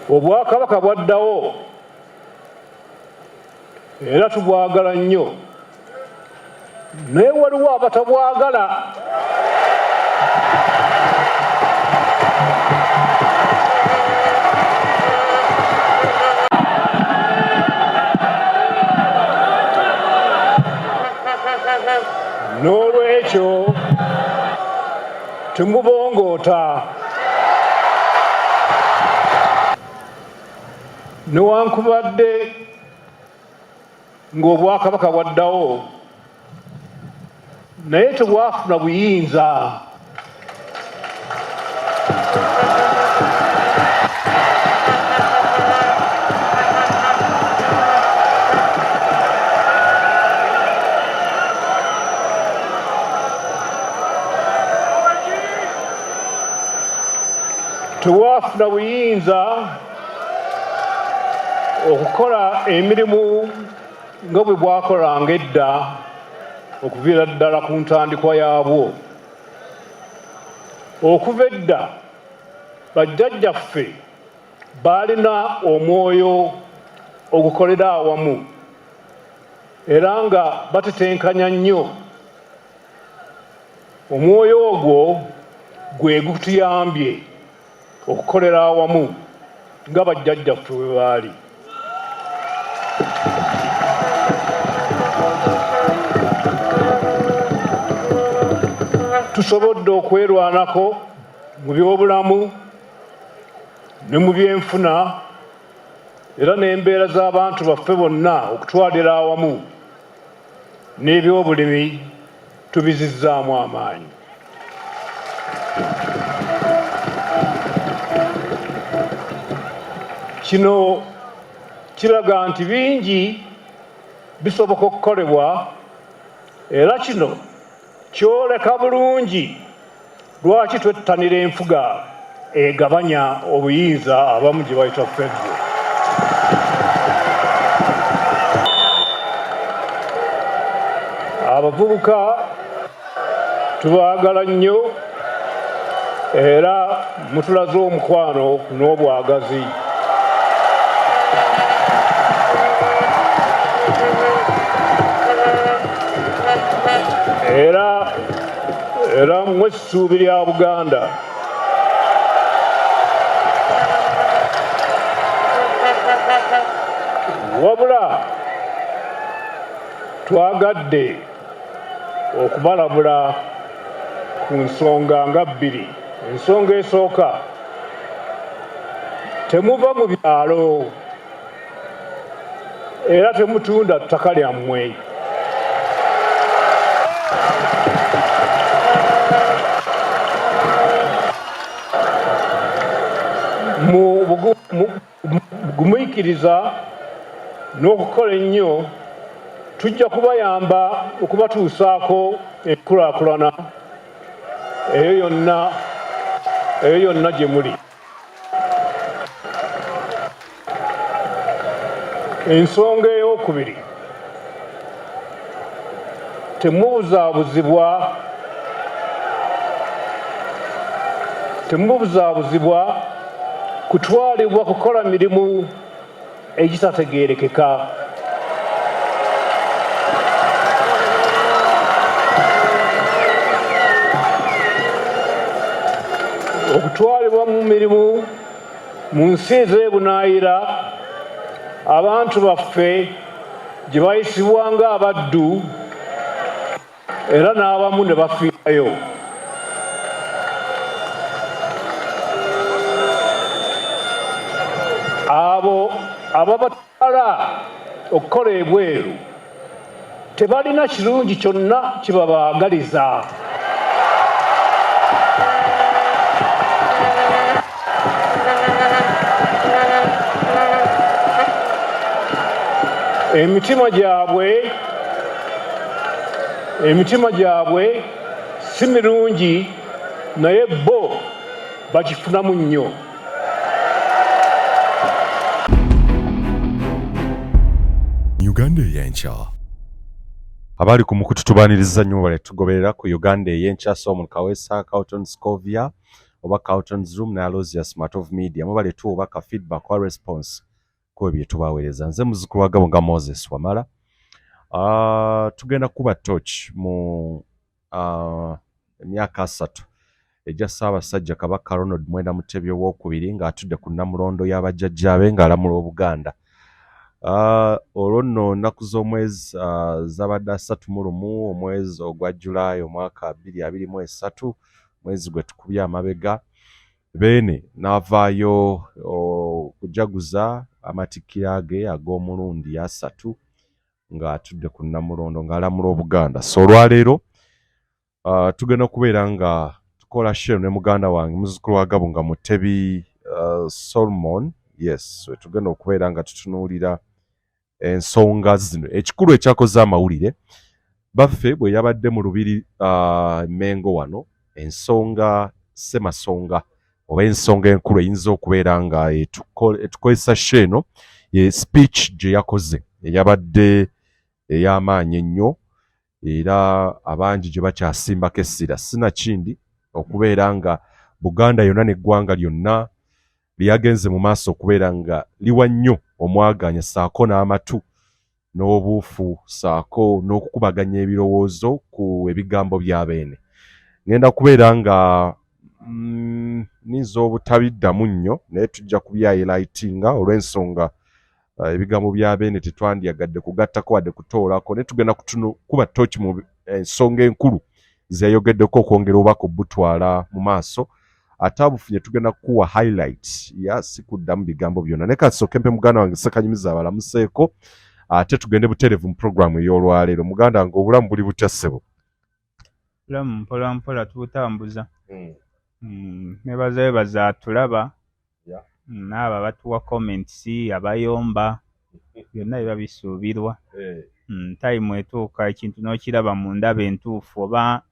Obwakabaka bwaddawo era tubwagala nnyo, naye waliwo abatabwagala. N'olwekyo temubongoota. Newankubadde ng'Obwakabaka bwaddawo, naye tebwafuna buyinza. Tewafuna buyinza okukola emirimu nga bwe bwakolanga edda okuviira ddala ku ntandikwa yaabwo. Okuva edda bajjajjaffe baalina omwoyo ogukolera awamu era nga batetenkanya nnyo. Omwoyo ogwo gwe gutuyambye okukolera awamu nga bajjajjaffe bwe baali. Tusobodde okwerwanako mu byobulamu ne mu byenfuna era n'embeera z'abantu baffe bonna okutwalira awamu n'ebyobulimi tubizizzaamu amaanyi. Kino kiraga nti bingi bisoboka okukolebwa era kino kyoleka bulungi lwaki twettanira enfuga egabanya obuyinza abamu gye bayita federal. Abavubuka tubaagala nnyo era mutulaze omukwano n'obwagazi. Era era mmwe ssuubi lya Buganda. Wabula twagadde okubalabula ku nsonga nga bbiri. Ensonga esooka, temuva mu byalo era temutunda ttaka lyammwe. Mu bugumiikiriza n'okukola ennyo tujja kubayamba okubatuusaako enkulaakulana eyo yonna eyo yonna gye muli. Ensonga ey'okubiri, temubuzaabuzibwa temubuzaabuzibwa kutwalibwa kukola mirimu egitategeerekeka. Okutwalibwa mu mirimu mu nsi ez'ebunaayira abantu baffe gye bayisibwa ng'abaddu era n'abamu ne bafiirayo. Abo ababatwala okukola ebweru tebalina kirungi kyonna kyebabaagaliza. Emitima gyabwe emitima gyabwe si mirungi naye bo bakifunamu nnyo. Uganda Ey'enkya. Abali ku mukutu tubaaniriza nnyo mwebale tugoberera ku Uganda Ey'enkya. Solomon Kaweesa, Carlton Scovia. Oba Carlton's Room ne Aloysius Matovu Media. Mwebale tuwa obubaka, feedback or response ku ebyo tubaweereza. Nze muzukulu wa Gabo nga Moses Wamala. Tugenda kuba torch mu emyaka 30 egya Ssaabasajja Kabaka Ronald Mwenda Mutebi Owookubiri ng'atudde ku nnamulondo y'abajjajjaabe ng'alamula Obuganda. Olwo nno nnaku z'omwezi zabadde 31 omwezi ogwa Julayi omwaka 2023, mwezi gwe tukubye amabega. Beene n'avaayo okujaguza amatikkira ge ag'omulundi 30 ng'atudde ku nnamulondo ng'alamula Obuganda. So olwaleero tugenda kubeera nga tukola show ne muganda wange muzukulu wa Gabo nga Mutebi Solomon. Yes, we tugenda okubeera nga tutunuulira ensonga zino. Ekikulu ekyakoze amawulire baffe bwe yabadde mu lubiri Mengo wano, ensonga ssemasonga oba ensonga enkulu eyinza okubeera nga etukozesa show eno ye speech gye yakoze eyabadde ey'amaanyi ennyo era abangi gye bakyasimbako essira, sinakindi okubeera nga Buganda yonna n'eggwanga lyonna lyagenze mu maaso okubeera nga liwa nnyo omwaganya ssaako n'amatu n'obuufu ssaako n'okukubaganya ebirowoozo ku ebigambo bya Beene. Ngenda kubeera nga nnyinza obutabiddamu nnyo, naye tujja kubyahighlightinga olw'ensonga ebigambo bya Beene tetwandyagadde kugattako wadde kutoolako, naye tugenda kuba torch mu ensonga enkulu zeyayogeddeko okwongera obubaka obutwala mu maaso. Ate abufunye tugenda kukuwa highlight ya si kuddamu bigambo byonna, naye kasooke mpe muganda wange Ssekanyumiza abalamuseeko, ate tugende butereevu mu puroguramu ey'olwaleero. Muganda wange, obulamu buli butya, ssebo? Bulamu mpola mpola tubutambuza. Nebaza webaza atulaba n'abo abatuwa comments, abayomba, byonna biba bisuubirwa. Time etuuka ekintu n'okiraba mu ndaba entuufu oba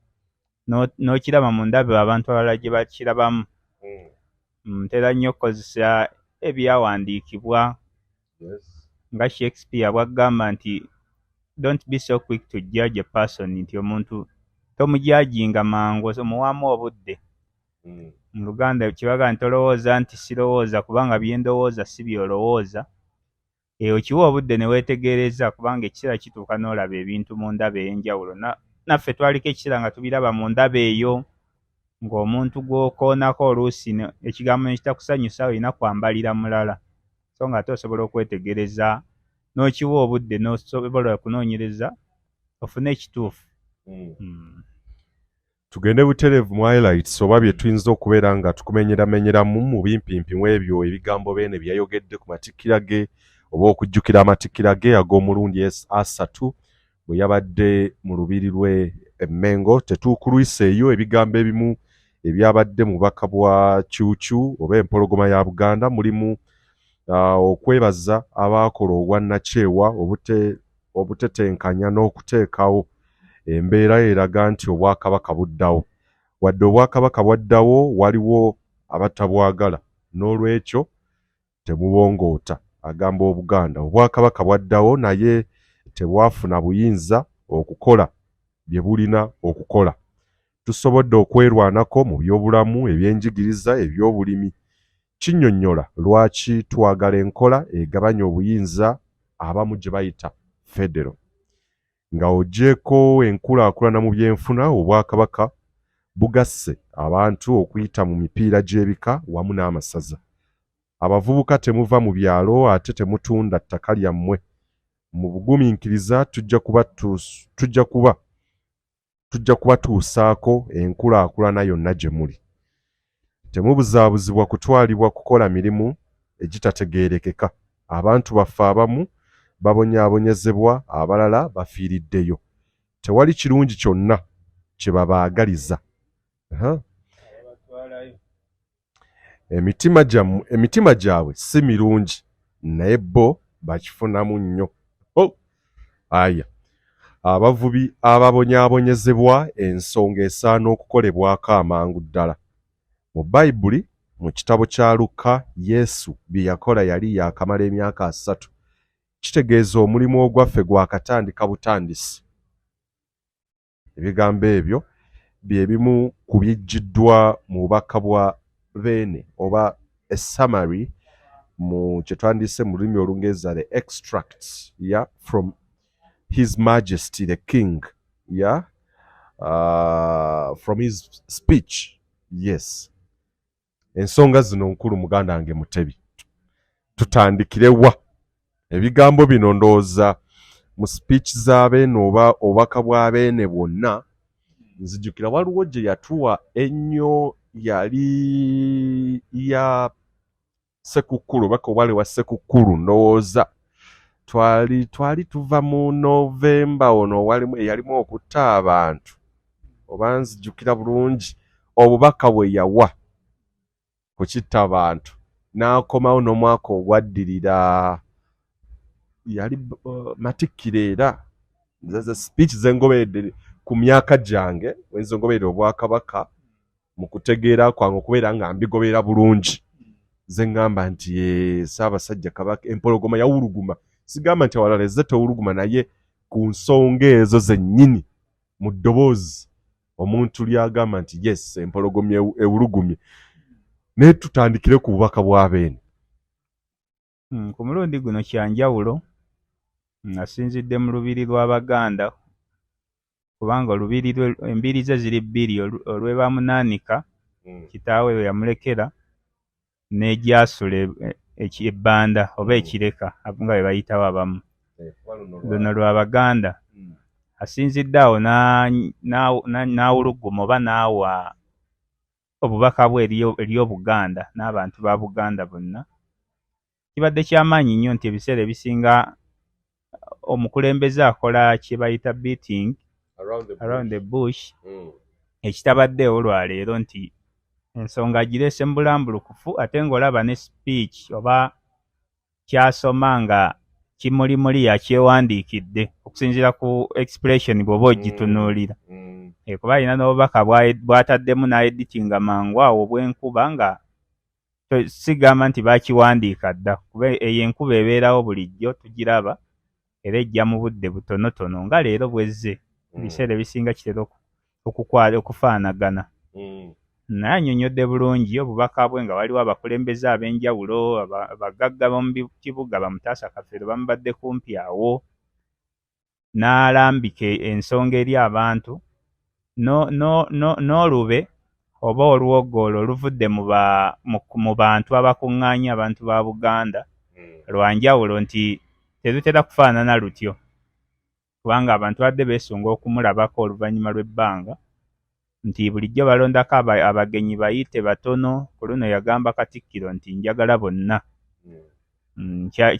n'okiraba mu ndaba abantu abalala gye bakirabamu. Ntera nnyo okukozesa ebyawandiikibwa nga Shakespeare bw'agamba nti, "Don't be so quick to judge a person," nti omuntu tomujudginga mangu, omuwaamu obudde. Mu Luganda kibaga nti tolowooza nti sirowooza, kubanga bye ndowooza si by'olowooza. Okiwa obudde ne weetegereza, kubanga ekiseera kituuka n'olaba ebintu mu ndaba ey'enjawulo. Naffe twaliko ekiseera nga tubiraba mu ndaba eyo, ng'omuntu gw'okoonako oluusi ekigambo ne kitakusanyusa, olina kwambalira mulala, so ng'ate osobola okwetegereza n'okiwa obudde n'osobola okunoonyereza ofune ekituufu. Tugende butereevu mu highlights oba bye tuyinza okubeera nga tukumenyeramenyeramu mu bimpimpi mu ebyo ebigambo Beene bye yayogedde ku matikkira ge oba okujjukira amatikkira ge ag'omulundi 30 bwe yabadde mu lubiri lwe e Mmengo. Tetuukulwiseeyo ebigambo ebimu ebyabadde mu bubaka bwa Kyukyu oba empologoma ya Buganda. Mulimu okwebaza abaakola obwannakyewa, obutetenkanya n'okuteekawo embeera eraga nti Obwakabaka buddawo. Wadde Obwakabaka bwaddawo, waliwo abatabwagala, n'olwekyo temubongoota. Agamba Obuganda, Obwakabaka bwaddawo, naye tebwafuna buyinza okukola bye bulina okukola. Tusobodde okwerwanako mu byobulamu, ebyenjigiriza, ebyobulimi. Kinnyonnyola lwaki twagala enkola egabanya obuyinza abamu gye bayita federo. Nga oggyeeko enkulaakulana mu byenfuna, Obwakabaka bugasse abantu okuyita mu mipiira gy'ebika wamu n'amasaza. Abavubuka, temuva mu byalo ate temutunda ttaka lyammwe. Mu bugumiikiriza tujja kubatuusaako enkulaakulana yonna gye muli. Temubuzaabuzibwa kutwalibwa kukola mirimu egitategeerekeka. Abantu baffe abamu babonyaabonyezebwa, abalala bafiiriddeyo. Tewali kirungi kyonna kye babaagaliza. Emitima gyabwe si mirungi, naye bo bakifunamu nnyo. Oh! Aya, abavubi ababonyaabonyezebwa, ensonga esaana okukolebwako amangu ddala. Mu Bayibuli, mu kitabo kya Lukka, Yesu bye yakola yali yaakamala emyaka 30. Kitegeeza omulimu ogwaffe gwakatandika butandisi. Ebigambo ebyo Bye bimu ku bijjiddwa mu bubaka bwa Beene oba a summary mu kye twandiyise mu lulimi Olungereza the extracts, yeah, from His Majesty the King, yeah, from his speech. Yes, ensonga zino nkulu. Muganda wange Mutebi, tutandikire wa? Ebigambo bino ndowooza mu speech za Beene oba obubaka bwa Beene bwonna, nzijukira waliwo gye yatuwa ennyo, yali ya Sekukkulu, obubaka obwali wa Sekukkulu. Ndowooza twali tuva mu Novemba ono walimu eyalimu okutta abantu, oba nzijukira bulungi, obubaka bwe yawa ku kitta bantu, n'akomawo n'omwaka ogwaddirira yali matikkiro. Era ze speech zengoberedde ku myaka gyange wenze ngoberera obwakabaka mu kutegeera kwange, okubeera nga mbigoberera bulungi, ze ŋŋamba nti Ssaabasajja Kabaka empologoma yawuluguma. Sigamba nti awalala ezze tewuluguma, naye ku nsonga ezo zennyini mu ddoboozi omuntu lyagamba nti yes, empologoma ewulugumye. Naye tutandikire ku bubaka bwa Beene. Ku mulundi guno kyanjawulo, asinzidde mu lubiri lw'Abaganda, kubanga olubiri lwe, embiri ze ziri bbiri: olw'e Bamunaanika kitaawe we yamulekera, n'egyasula ebbanda oba ekireka nga bwe bayitawo abamu. Luno lwa Baganda. Asinzidde awo n'awuluguma oba n'awa obubaka bwe eri Obuganda n'abantu ba Buganda bonna. Kibadde kyamaanyi nnyo nti ebiseera ebisinga omukulembeze akola kye bayita beating around the bush, ekitabaddeewo lwaleero nti ensonga agireese mu bulambulukufu, ate ng'olaba ne speech oba kyasoma nga kimulimuli yakyewandiikidde okusinziira ku expression bw'oba ogitunuulira. Kuba alina n'obubaka bw'ataddemu n'aeditinga mangu awo obw'enkuba, nga sigamba nti bakiwandiika dda, kuba eyo enkuba ebeerawo bulijjo tugiraba, era ejja mu budde butonotono nga leero bwezze. Ebiseera ebisinga kitera okufaanagana. Naye annyonnyodde bulungi obubaka bwe, nga waliwo abakulembeze ab'enjawulo, abagagga b'omu kibuga, Bamutaasa Kafeero bamubadde kumpi awo, n'alambika ensonga eri abantu n'olube oba olwogoolo oluvudde mu bantu abakuŋŋaanya abantu ba Buganda lwanjawulo, nti terutera kufaanana lutyo, kubanga abantu badde beesunga okumulabako oluvannyuma lw'ebbanga, nti bulijjo balondako abagenyi bayite batono. Ku luno yagamba Katikkiro nti njagala bonna.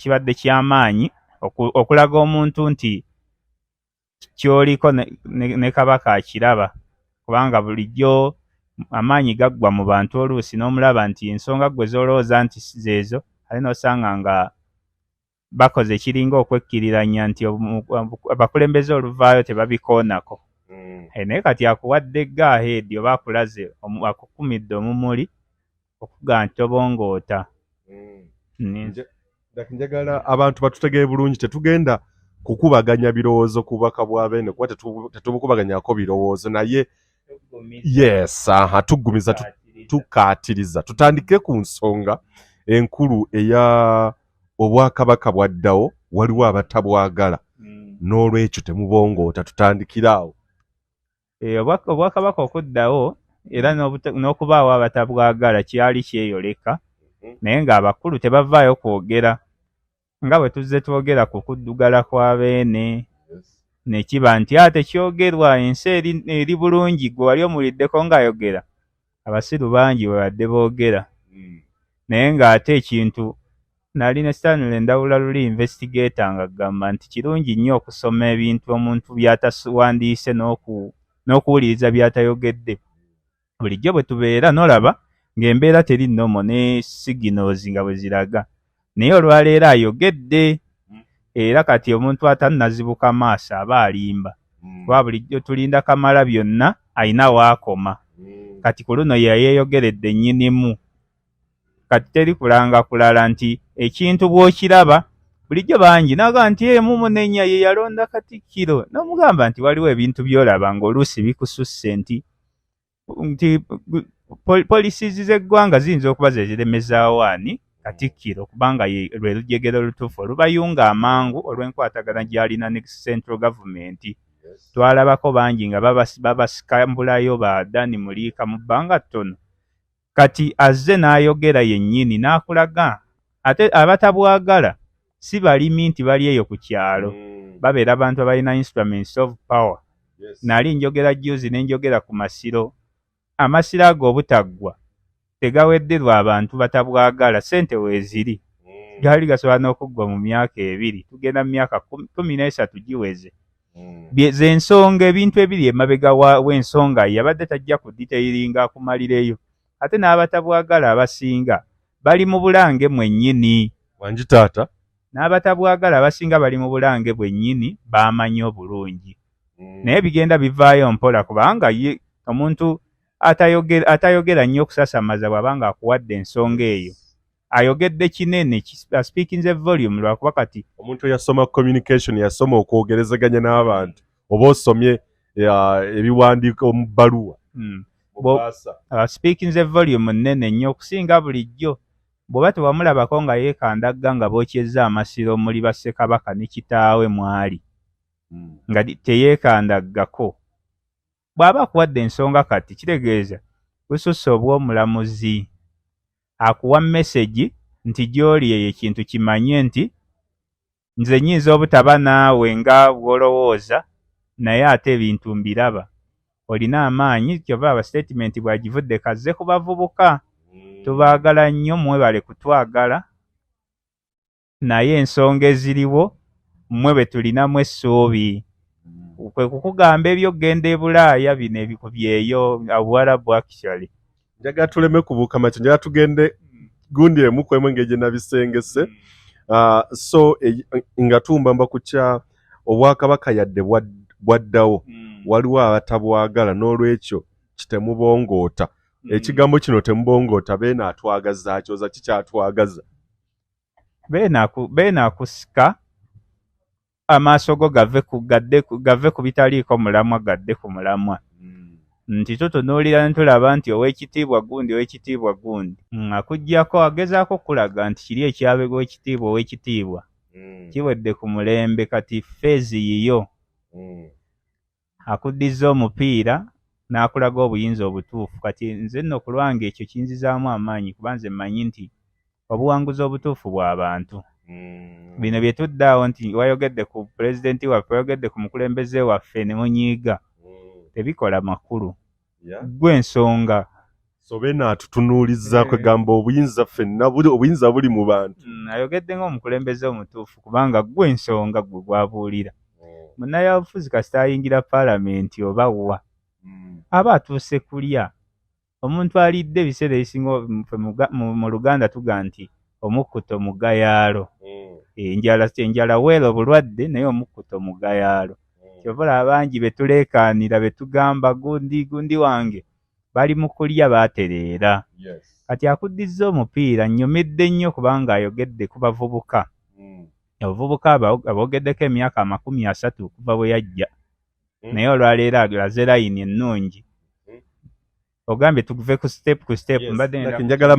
Kibadde kyamaanyi okulaga omuntu nti ky'oliko ne Kabaka akiraba, kubanga bulijjo amaanyi gaggwa mu bantu oluusi n'omulaba nti ensonga ggwe z'olowooza nti zeezo, ate n'osanga nga bakoze ekiringa okwekkiriranya nti abakulembeze oluvaayo tebabikoonako. Naye kati akuwadde go ahead oba akulaze, akukumidde omumuli okugamba nti tobongoota. Njagala abantu batutegeere bulungi, tetugenda kukubaganya birowoozo ku bubaka bwa Beene, kuba tetubukubaganyako birowoozo, naye yes, aha, tuggumiza, tukaatiriza. Tutandike ku nsonga enkulu eya obwakabaka bwaddawo, waliwo abatabwagala, n'olwekyo temubongoota. Tutandikire awo. Obwakabaka okuddawo era n'okubaawo abatabwagala kyali kyeyoleka, naye ng'abakulu tebavaayo kwogera, nga bwe tuzze twogera ku kuddugala kwa Beene, ne kiba nti ate kyogerwa ensi eri bulungi. Gwe wali omuwuliddeko ng'ayogera? Abasiru bangi bwe badde boogera, naye ng'ate ekintu nali ne Stanley Ndawula luli investigator ng'agamba nti kirungi nnyo okusoma ebintu omuntu by'atawandiise n'okuwuliriza by'atayogedde. Bulijjo bwe tubeera n'olaba ng'embeera teri normal ne signals nga bwe ziraga, naye olwaleero ayogedde, era kati omuntu atannazibuka maaso aba alimba, kuba bulijjo tulinda Kamala byonna ayina waakoma. Kati ku luno yeyeeyogeredde nnyinimu. Kati teri kulanga kulala nti ekintu bw'okiraba bulijjo bangi naga nti mumunenya ye yalonda Katikkiro, n'omugamba nti waliwo ebintu by'olaba ng'oluusi bikususse nti Nti policies z'eggwanga ziyinza okuba ze ziremezaawo ani? Katikkiro, kubanga lwe lujegere olutuufu olubayunga amangu olw'enkwatagana gy'alina ne central government. Twalabako bangi nga babasikambulayo ba Dani Muliika mu bbanga ttono. Kati azze n'ayogera yennyini n'akulaga ate abatabwagala si balimi nti bali eyo ku kyalo, babeera bantu abalina instruments of power. Nali njogera juzi ne njogera ku masiro. Amasiro ago obutaggwa tegawedde lwa abantu batabwagala, ssente weeziri, gaali gasobola n'okuggwa mu myaka 2, tugenda mu myaka 13 giweze. Z'ensonga, ebintu ebiri emabega w'ensonga yabadde tajja kudetailinga akumalireyo. Ate n'abatabwagala abasinga bali mu Bulange mwennyini. Wangi taata. N'abatabwagala abasinga bali mu Bulange bwennyini, bamanyi obulungi, naye bigenda bivaayo mpola, kubanga ye omuntu atayogera nnyo okusasamaza bw'aba nga akuwadde ensonga eyo ayogedde kinene, speakinze volume, lwakuba kati omuntu eyasoma communication, yasoma okwogerezeganya n'abantu, oba osomye ebiwandiiko mu bbaluwa. Speakinze volume nnene nnyo okusinga bulijjo. Bw'oba tewamulabako nga yeekandagga nga bookyezza amasiro muli bassekabaka ne kitaawe mwali, nga teyeekandaggako. Bw'aba akuwadde ensonga kati kitegeeza bususse obw'omulamuzi, akuwa message nti gy'oli eyo ekintu kimanye nti nze nnyinza obutaba naawe nga bw'olowooza, naye ate ebintu mbiraba, olina amaanyi. Kyova aba statement bw'agivudde kazze ku bavubuka, tubaagala nnyo, mwebale kutwagala, naye ensonga eziriwo mmwe bwe tulinamu essuubi, kwe kukugamba ebyokugenda e Bulaaya bino ebikubyeyo Obuwarabu actually. Njagala tuleme kubuuka makyo, njagala tugende gundi emu kwemu engeri gye nabisengese. So nga tumbamba ku kya obwakabaka, yadde bwaddawo, waliwo abatabwagala, n'olwekyo kitemubongoota. Ekigambo kino temubongoota, Beene atwagaza kyoza kikyatwagaza. Beene akusika amaaso go gave ku bitaliiko mulamwa gadde ku mulamwa, nti tutunuulira ne tulaba nti oweekitiibwa gundi, oweekitiibwa gundi, akuggyako agezaako okulaga nti kiri ekyabe oweekitiibwa, oweekitiibwa kiwedde ku mulembe, kati phase yiyo. Akuddiza omupiira n'akulaga obuyinza obutuufu. Kati nze nno ku lwange ekyo kinzizaamu amaanyi, kuba nze mmanyi nti obuwanguzi obutuufu bw'abantu. Bino bye tuddaawo nti wayogedde ku pulezidenti waffe, wayogedde ku mukulembeze waffe ne munyiiga, tebikola makulu. Ggwe ensonga. So Beene atutunuuliza kwegamba obuyinza ffenna obuyinza buli mu bantu. Ayogedde ng'omukulembeze omutuufu, kubanga ggwe ensonga, ggwe gwabuulira. Munnabyabufuzi kasita ayingira paalamenti oba wa, aba atuuse kulya. Omuntu alidde ebiseera ebisinga, ffe mu Luganda tuga nti omukkuto mugayaalo. Enjala weera obulwadde, naye omukkuto mugayaalo. Kyova olaba bangi be tuleekaanira, be tugamba gundi gundi wange, bali mu kulya baatereera. Kati akuddizza omupiira, nnyumidde nnyo kubanga ayogedde ku bavubuka. Abavubuka aboogeddeko emyaka 30 okuva bwe yajja, naye olwaleero alaze layini ennungi. Ogambye tuve ku step ku step, mbadde Njagala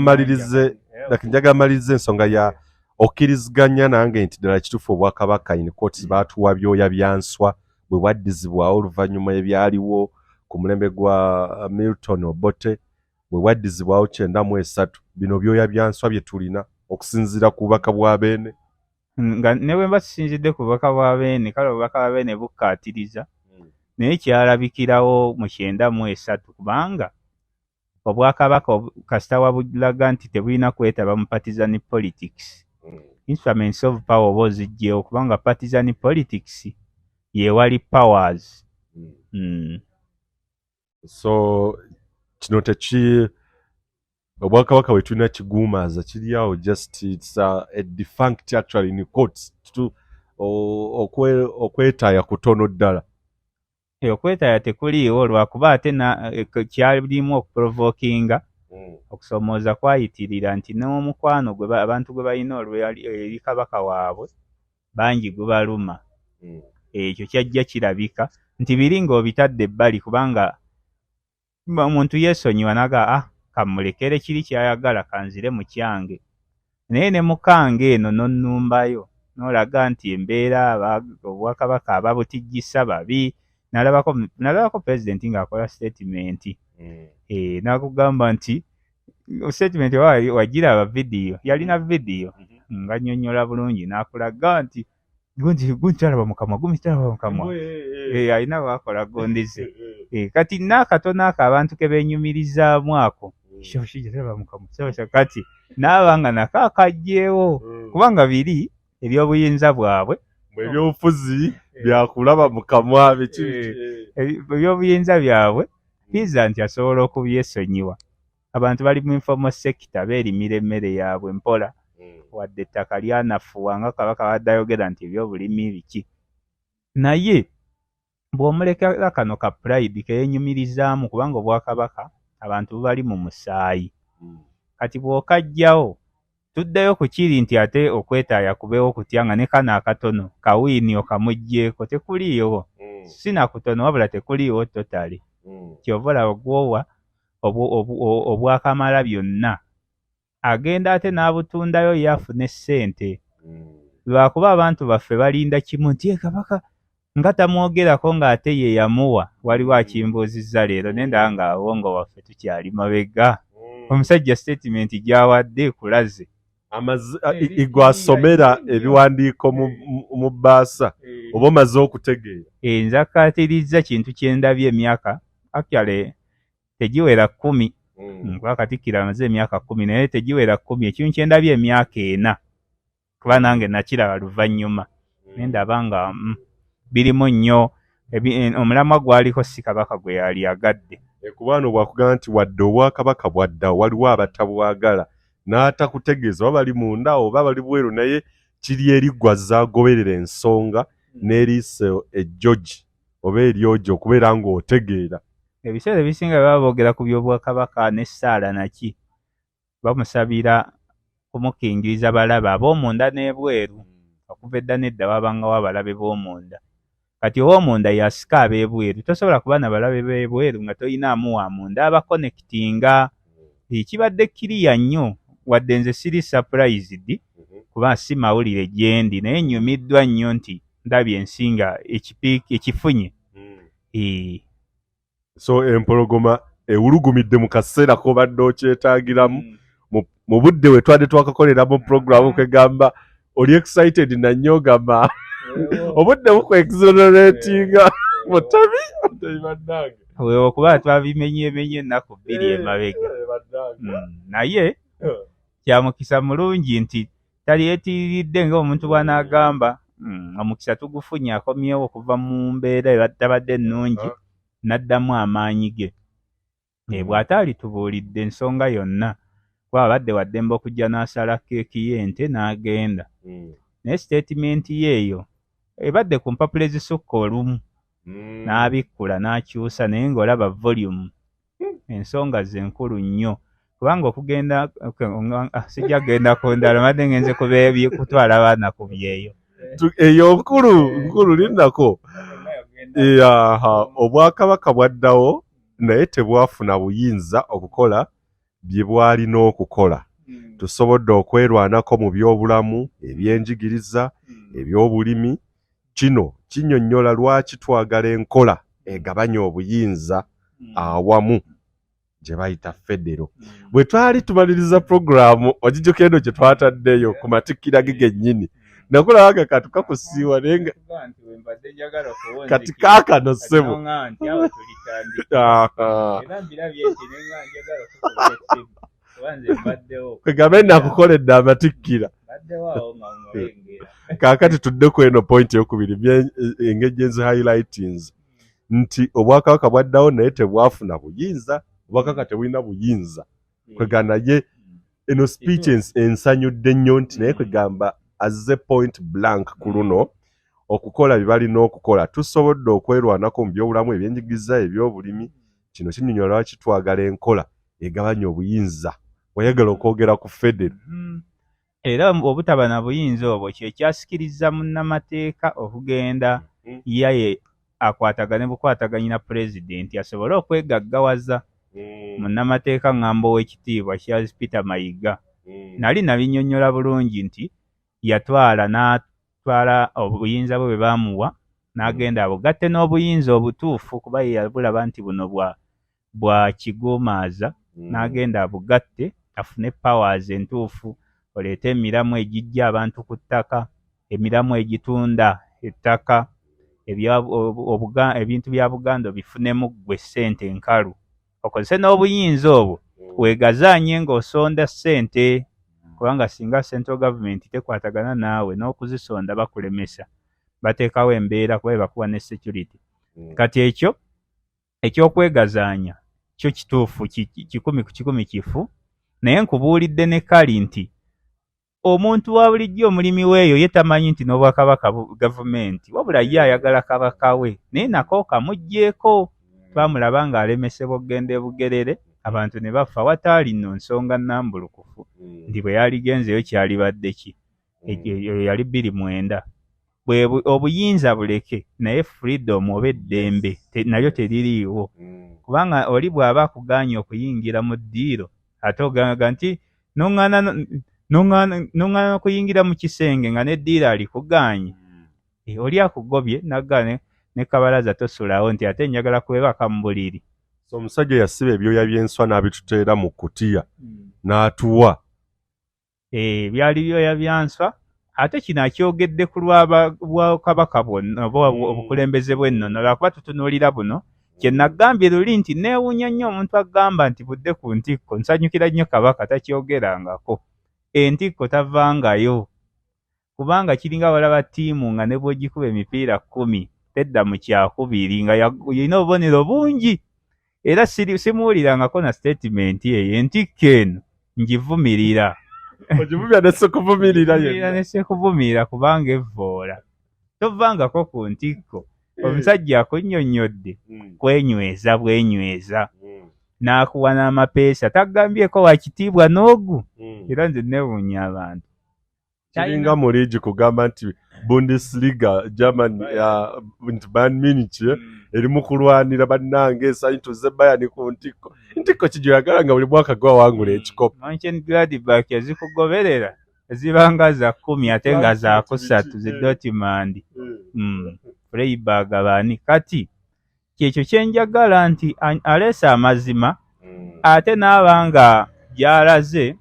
mmalirize ensonga ya okkiriziganya nange nti ddala kituufu obwakabaka in quotes baatuwa byoya bya nswa bwe bwaddizibwawo oluvannyuma ebyaliwo ku mulembe gwa Milton Obote, bwe bwaddizibwawo 93, bino byoya bya nswa bye tulina okusinziira ku bubaka bwa Beene. Nga ne bwe mba sisinzidde ku bubaka bwa Beene, kale obubaka bwa Beene bukkaatiriza, naye kyalabikirawo mu 93, kubanga obwakabaka kasita wabulaga nti tebulina kwetaba mu partisan politics, instruments of power oba oziggyewo, kubanga partisan politics yewali powers. So kino teki obwakabaka bwe tulina kiguumaaza kiri awo, just it's a defunct actually in quotes, okwetaaya kutono ddala. Okwetaaya tekuliiwo, lwakuba ate kyalimu okuprovokinga okusoomooza kwayitirira nti n'omukwano gwe abantu gwe balina eri kabaka waabwe bangi gubaluma. Ekyo kyajja kirabika nti biri ng'obitadde ebbali, kubanga Omuntu yeesonyiwa naga, ah, kamulekere kiri kyayagala, kanzire mu kyange. Naye ne mukange eno nonnumbayo n'olaga nti embeera obwakabaka ababutijjisa babi. Nalabako pulezidenti ng'akola statement, n'akugamba nti statement wagiraba vidiyo, yalina vidiyo nga nnyonnyola bulungi, n'akulaga nti gundi talaba mukamwa, gundi talaba mukamwa, alina bwakola gondize. Kati n'akatono ako abantu ke beenyumirizaamu ako, talaba mukamwa, kati naaba nga nako akaggyewo, kubanga biri ebyobuyinza bwabwe. Ebyobufuzi byakulaba mukamwa biki? Ebyobuyinza byabwe piza nti asobola okubyesonyiwa. Abantu bali mu informal sector, beerimira emmere yaabwe mpola, wadde ettaka lyanafuwa nga Kabaka badde ayogera nti ebyobulimi biki. Naye bw'omulekera kano ka pride keyeenyumirizaamu, kubanga obwakabaka abantu bubali mu musaayi, kati bw'okajjawo tuddeyo ku kiri nti ate okwetaaya kubeewo kutya, nga ne kano akatono kawiini okamuggyeeko tekuliiwo. Si nakutono, wabula tekuliiwo totally. Kyova olaba gwowa obwakamala byonna, agenda ate n'abutundayo ye afune ssente, lwakuba abantu baffe balinda kimu nti Kabaka nga tamwogerako ng'ate ye yamuwa. Waliwo akimbuuzizza leero, naye ndaba nga abongo waffe tukyali mabega. Omusajja statement gy'awadde kulaze Gwasomera ebiwandiiko mu bbaasa oba omaze okutegeera. Nze akkaatirizza kintu kye ndabye emyaka actually tegiwera 10, kuba Katikkiro amaze emyaka 10, naye tegiwera 10. Ekintu kye ndabye emyaka 4, kuba nange nakiraba luvannyuma, naye ndaba nga birimu nnyo. Omulamwa gwaliko si Kabaka gwe yali agadde. Kuba bwakugamba nti wadde obwakabaka bwaddawo, waliwo abatabwagala, n'atakutegeeza oba bali munda oba bali bweru, naye kiri eri ggwe agoberera ensonga n'eriiso ejjogi oba eryogi okubeera ng'otegeera. Ebiseera ebisinga baba boogera ku byobwakabaka n'essaala naki, bamusabira kumukingiriza balabe ab'omunda n'ebweru. Okuva edda n'edda wabangawo abalabe b'omunda. Kati ow'omunda yasika ab'ebweru. Tosobola kuba na balabe b'ebweru nga toyinaamu wa munda abakonekitinga. Kibadde kiriya nnyo, wadde nze siri surprised kuba si mawulire gyendi, naye nnyumiddwa nnyo nti ndabye ensi nga ekifunye. So empologoma ewulugumidde mu kaseera k'obadde okyetaagiramu, mu budde we twadde twakakolera mu programu. Kwegamba oli excited nannyo, ogamba obudde buku-exoneratinga. Mutabi, Mutabi bannange. Weewo, kuba twabimenyeemenye ennaku 2 emabega. Naye kyamukisa mulungi nti talyetiiridde ng'omuntu bw'anaagamba, omukisa tugufunye, akomyewo okuva mu mbeera etabadde ennungi, n'addamu amaanyi ge. Bw'ataali tubuulidde ensonga yonna, kuba abadde waddembe okujja n'asala keeki y'ente n'agenda, naye statement ye eyo ebadde ku mpapula ezisukka olumu, n'abikkula n'akyusa, naye ng'olaba volume ensonga ze nkulu nnyo, kubanga okugenda sijja kugenda ku ndala, mbadde ngenze kutwala baana ku byeyo. Eyo nkulu, nkulu linnako. Obwakabaka bwaddawo naye tebwafuna buyinza okukola bye bwalina okukola. Tusobodde okwerwanako mu byobulamu, ebyenjigiriza, ebyobulimi. Kino kinnyonnyola lwaki twagala enkola egabanya obuyinza awamu gye bayita federo. Bwe twali tumaliriza puroguramu, ogijjuka eno gye twataddeyo ku matikkira ge gennyini, nakulaba nga katu kakusiiwa, naye nga kati kaakano ssebo. Era mbirabye nti nenga njagala okukuba essimu, kuba nze mbaddewo. Kwegambe nakukoledde amatikkira. Mbaddewo awo nga mulengera. Kaakati tudde ku eno point eyokubiri, engeri gye nzi highlightings nti obwakabaka bwaddawo naye tebwafuna buyinza, obwakabaka tebulina buyinza. Kwega naye eno speech ensanyudde nnyo nti naye kwegamba azze point blank ku luno okukola bye balina okukola. Tusobodde okwerwanako mu byobulamu, ebyenjigiriza, ebyobulimi. Kino kinnyonnyola lwaki twagala enkola egabanya obuyinza. Wayagala okwogera ku federo. Era obutaba na buyinza obwo kyekyasikiriza munnamateeka okugenda yaye akwatagane bukwataganyi na pulezidenti asobole okwegaggawaza. Munnamateeka ŋŋamba ow'ekitiibwa Charles Peter Mayiga. Nali nabinnyonnyola bulungi nti yatwala n'atwala obuyinza bwe bwe baamuwa n'agenda abugatte n'obuyinza obutuufu, kuba ye yabulaba nti buno bwa kiguumaaza, n'agenda abugatte afune powers entuufu, oleete emiramu egijja abantu ku ttaka, emiramu egitunda ettaka, ebintu bya Buganda obifunemu ggwe ssente enkalu, okozese n'obuyinza obwo weegazaanye ng'osonda ssente, kubanga singa central government tekwatagana naawe n'okuzisonda bakulemesa, bateekawo embeera kuba bakuwa ne security. Kati ekyo ekyokwegazaanya kyo kituufu 100% kifu, naye nkubuulidde ne kali nti omuntu wa bulijjo omulimi weeyo ye tamanyi nti n'obwakabaka gavumenti, wabula ye ayagala kabaka we, naye nako kamuggyeeko. Twamulaba ng'alemesebwa okugenda e Bugerere, abantu ne bafa wataali nno nsonga nnambulukufu nti bwe yaligenzeeyo kyalibadde ki. Eyo yali 2009. Obuyinza buleke, naye freedom oba eddembe nalyo teririiwo, kubanga oli bw'aba akugaanye okuyingira mu ddiiro, ate ogamba nti noŋŋaana okuyingira mu kisenge nga n'eddiiro alikugaanye. Oli akugobye naggaane ne kabalaza tosulawo nti ate njagala kwebaka mu buliri. So omusajja yasiba ebyoya by'enswa n'abituteera mu kutiya n'atuwa. Byali byoya bya nswa, ate kino akyogedde ku lwabwakabaka bwonna oba obukulembeze bw'ennono, lwakuba tutunuulira buno. Kye nagambye luli nti neewuunya nnyo omuntu agamba nti budde ku ntikko. Nsanyukira nnyo Kabaka takyogerangako, entikko tavangayo, kubanga kiringa walaba ttiimu nga ne bw'ogikuba emipiira 10 tedda mu kyakubiri, nga yalina obubonero bungi. Era simuwulirangako na statement eyo. Entikko eno ngivumirira. Ogivumira ne sekuvumirira yenna. Ne sekuvumirira, kubanga evvoola. Tovangako ku ntikko. Omusajja akunnyonnyodde kwenyweza bwenyweza, n'akuwa n'amapeesa, tagambyeko wa kitiibwa n'ogu. Era nze neewuunya abantu. Kiringa mu liigi kugamba nti Bundesliga Germany, nti Bayern Munich eri mu kulwanira, bannange esanyi tuze Bayern ku ntikko. Ntikko ki gy'oyagala nga buli mwaka gwawangula ekikopo? Mönchengladbach ezikugoberera zibanga za 10 ate nga za 3 zi Dortmund, Freiburg baani. Kati kyekyo kyenjagala nti aleese amazima, ate n'aba nga gy'alaze.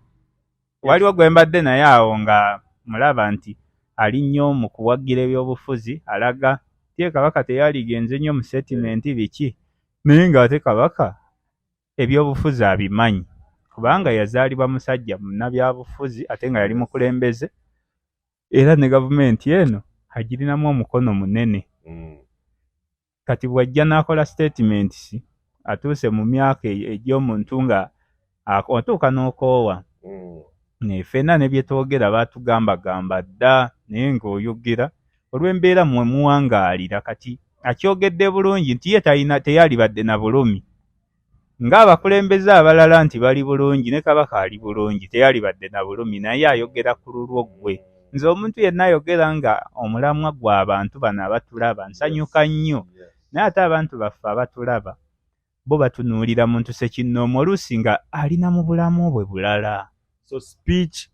Waliwo gwe mbadde naye awo nga mulaba nti ali nnyo mu kuwagira ebyobufuzi, alaga tie Kabaka teyaligenze nnyo mu settlement biki, naye ng'ate Kabaka ebyobufuzi abimanyi, kubanga yazaalibwa musajja munnabyabufuzi, ate nga yali mukulembeze, era ne gavumenti eno agirinamu omukono munene. Kati bw'ajja n'akola statements, atuuse mu myaka egy'omuntu nga otuuka n'okoowa. Ffenna ne bye twogera baatugambagamba dda, naye ng'oyogera olw'embeera mmwe muwangaalira. Kati akyogedde bulungi nti ye talina, teyalibadde na bulumi ng'abakulembeze abalala nti bali bulungi, ne Kabaka ali bulungi, teyalibadde na bulumi, naye ayogera ku lulwo ggwe. Nze omuntu yenna ayogera nga omulamwa gw'abantu bano abatulaba nsanyuka nnyo, naye ate abantu baffe abatulaba bo batunuulira muntu ssekinnoomu, oluusi nga alina mu bulamu bwe bulala. So speech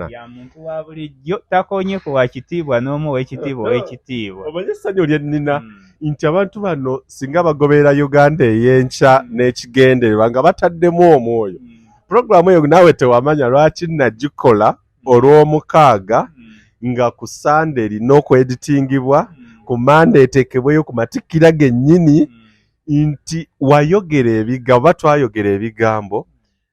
ya muntu wa bulijjo, takonye ku wa kitiibwa n'omu ow'ekitiibwa ow'ekitiibwa. Omanyi essanyu lye nnina nti abantu bano singa bagoberera Uganda ey'enkya n'ekigendererwa nga bataddemu omwoyo, puroguramu eyo naawe tewamanya lwaki nagikola olw'omukaaga, nga ku Sande erina okweditingibwa, ku Mande eteekebweyo ku matikkira gennyini, nti wayogera ebigambo oba twayogera ebigambo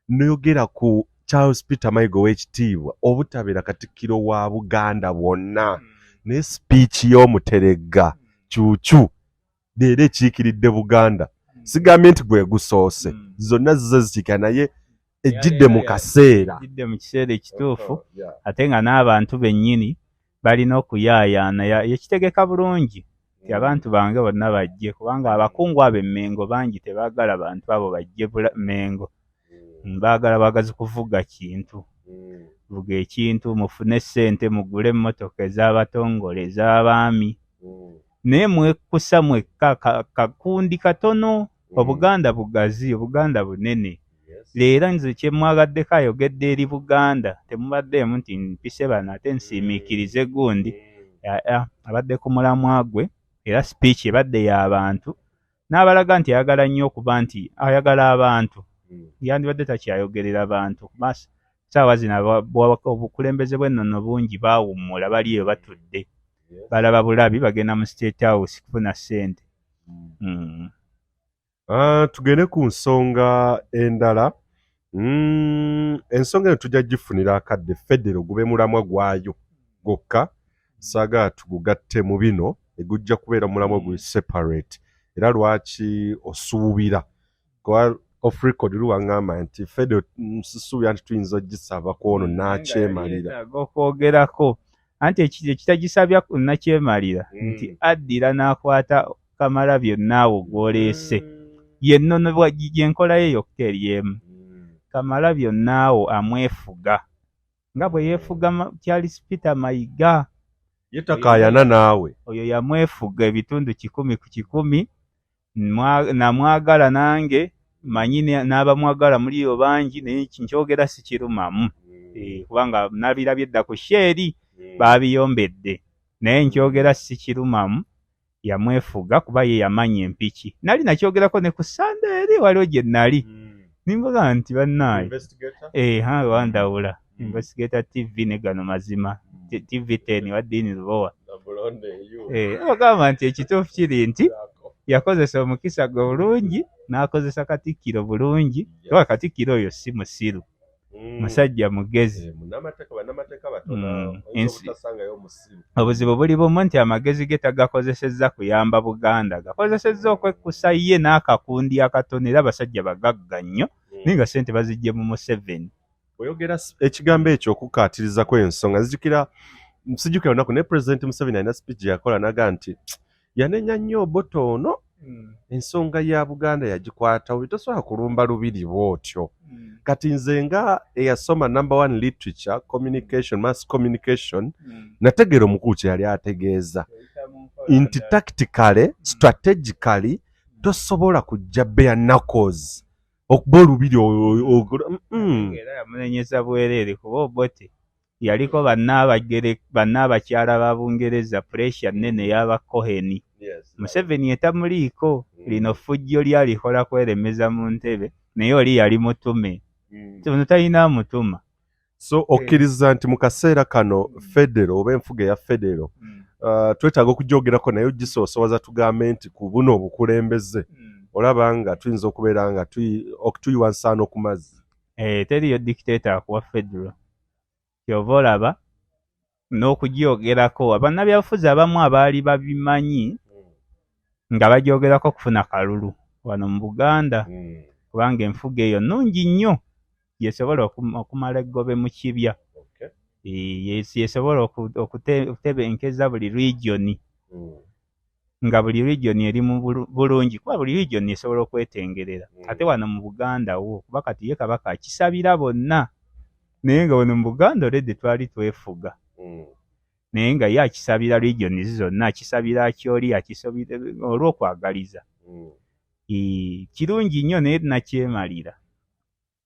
noyogera ku Charles Peter Mayiga ow'ekitiibwa obutabeera katikkiro wa Buganda bwonna, naye speech y'omuteregga kyukyu leero ekiikiridde Buganda. Sigambye nti gwe gusoose, zonna zize zikiikira, naye ejjidde mu kaseera. Ejjidde mu kiseera ekituufu, ate nga n'abantu bennyini balina okuyaayaana. Yakitegeka bulungi nti abantu bange bonna bajje, kubanga abakungu abo emmengo bangi tebaagala bantu abo bajje Mmengo. Baagala bwagazi kuvuga kintu, vuga ekintu, mufune ssente, mugule emmotoka ez'abatongole, ez'abaami, naye mwekkusa mwekka kakundi katono. Obuganda bugazi, Obuganda bunene. Leero nze kye mwagaddeko ayogedde eri Buganda, temubaddeemu nti mpise bano ate nsiimiikirize gundi. Abadde ku mulamwa gwe, era speech ebadde y'abantu, n'abalaga nti ayagala nnyo okuba nti ayagala abantu. Yandibadde takyayogerera bantu. Kuba ssaawa zino obukulembeze bw'ennono bungi baawummula, bali eyo batudde. Balaba bulabi, bagenda mu State House kufuna ssente. Tugende ku nsonga endala. Ensonga eno tujja gifunira akadde, federo gube mulamwa gwayo gwokka, saagala tugugatte mu bino, egujja kubeera mulamwa guli separate. Era lwaki osuubira, kuba off record luwaŋŋamba nti federo sisuubira nti tuyinza ogisaba ku ono nakyemalira. Yeetaaga okwogerako, anti ekitagisabya nakyemalira nti addira n'akwata Kamala byonna awo gw'oleese. Ye nnono gyenkola ye yokka eri emu. Kamala byonna awo amwefuga nga bwe yeefuga Charles Peter Mayiga. Ye takaayana naawe. Oyo yamwefuga ebitundu 100%, namwagala nange manyi n'abamwagala muliyo bangi, naye nkyogera sikirumamu. Kubanga nabirabye dda ku sheeri, baabiyombedde, naye nkyogera sikirumamu. Yamwefuga kuba ye yamanya empiki. Nali nakyogerako ne ku Sande eri waliwo gye nali nimbaga nti bannaaye wandawula Investigator TV ne gano mazima TV 10 wa Dini Lubowa, bagamba nti ekituufu kiri nti yakozesa omukisa gwe bulungi n'akozesa Katikkiro bulungi, kuba Katikkiro oyo si musiru, musajja mugezi. Obuzibu buli bumu nti amagezi ge tagakozesezza kuyamba Buganda, gakozesezza okwekkusa ye n'akakundi akatono, era abasajja bagagga nnyo naye nga ssente baziggye mu Museveni. Oyogera ekigambo ekyo okukkaatirizako ensonga, nzijukira, sijjukira lunaku, naye President Museveni alina speech gye yakola naga nti yanenya nnyo Obote ono, ensonga ya Buganda yagikwata bubi, tosobola kulumba lubiri bw'otyo. Kati nze nga eyasoma number one literature, communication, mass communication, nategeera omukulu kye yali ategeeza nti tactically, strategically, tosobola kujja bare knuckles okuba olubiri. Era yamunenyeza bwereere kuba Obote yaliko bannaabakyala ba Bungereza, pressure nnene y'aba Cohen. Museveni etamuliiko lino ffujjo lyalikola kweremeza mu ntebe, naye oli yali mutume, ono talina amutuma. So okkiriza nti mu kaseera kano federo oba enfuga eya federo twetaaga okugyogerako, naye ogisoosowaza, tugambe nti ku buno obukulembeze olaba nga tuyinza okubeera nga tuyiwa nsaano ku mazzi? Teriyo dictator akuwa federo. Kyova olaba n'okugyogerako bannabyabufuzi abamu abaali babimanyi nga bagyogerako kufuna kalulu wano mu Buganda, kubanga enfuga eyo nnungi nnyo, yesobola okumala eggobe mu kibya, yesobola okutebenkeza buli region, nga buli region eri mu bulungi, kuba buli region esobola okwetengerera. Ate wano mu Buganda wo, kuba kati ye Kabaka akisabira bonna, naye nga wano mu Buganda already twali twefuga, naye nga ye akisabira regions zonna, akisabira Akyoli, akisabira olw'okwagaliza. Kirungi nnyo, naye nakyemalira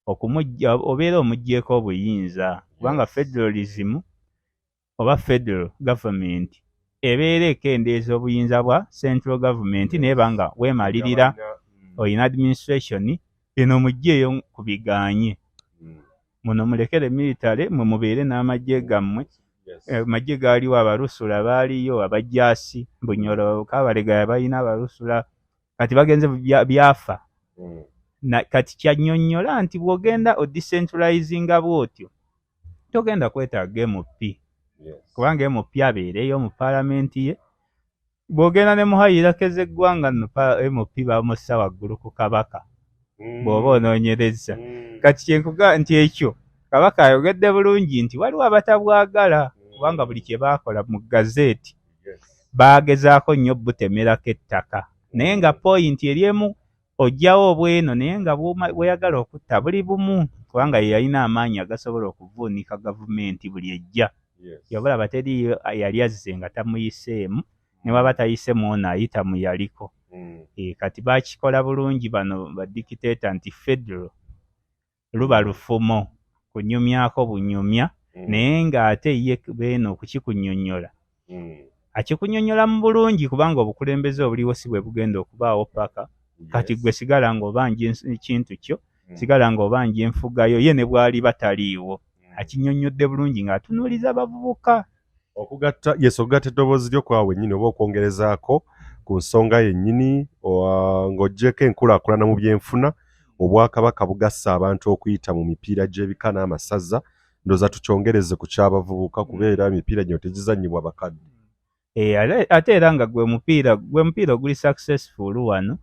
okumujja obeera omuggyeko obuyinza, kubanga federalism oba federal government ebeera ekendeeza obuyinza bwa central government, naye banga weemalirira oyina administration eno, mugyeyo ku biganye muno, mulekere military, mwe mubeere n'amagye gammwe. Amagye gaaliwo, Abalusula baaliyo, abajaasi Bunyoro Kabalega balina Abalusula, kati bagenze byafa. Kati kyannyonnyola nti bw'ogenda odecentralizinga bw'otyo togenda kwetaaga MP, kubanga MP abeereyo mu paalamenti ye. Bw'ogenda ne mu hierarchy z'eggwanga nno, MP bamussa waggulu ku Kabaka bw'oba onoonyereza. Kati kyenkuga nti ekyo Kabaka ayogedde bulungi nti waliwo abatabwagala, kubanga buli kye baakola mu gazeeti baagezaako nnyo butemerako ettaka, naye nga point eri emu, oggyawo obweno, naye nga bw'oyagala okutta buli bumu, kubanga ye yalina amaanyi agasobola okuvuunika gavumenti buli ejja. Yobulaba teriyo yali azze nga tamuyiseemu, ne bw'aba tayise mu ono ayita mu yaliko. Kati bakikola bulungi bano ba dictator nti federal luba lufumo kunyumyako bunyumya, naye ng'ate ye Beene okukikunnyonnyola akikunyonnyola mu bulungi, kubanga obukulembeze obuliwo si bwe bugenda okubaawo paka kati. Gwe sigala ng'obanja ekintu kyo, sigala ng'obanja enfugayo ye ne bw'aliba taliiwo. Akinnyonnyodde bulungi ng'atunuuliza bavubuka. Okugatta, yes, okugatta eddoboozi lyo kwawe wennyini oba okwongerezaako ku nsonga yennyini, ng'oggyeko enkulaakulana mu byenfuna, obwakabaka bugassa abantu okuyita mu mipiira gy'ebika n'amasaza. Ndowooza tukyongereze ku ky'abavubuka, kubeera emipiira gino tegizannyibwa bakadde. Ate era nga gwe mupiira oguli successful wano,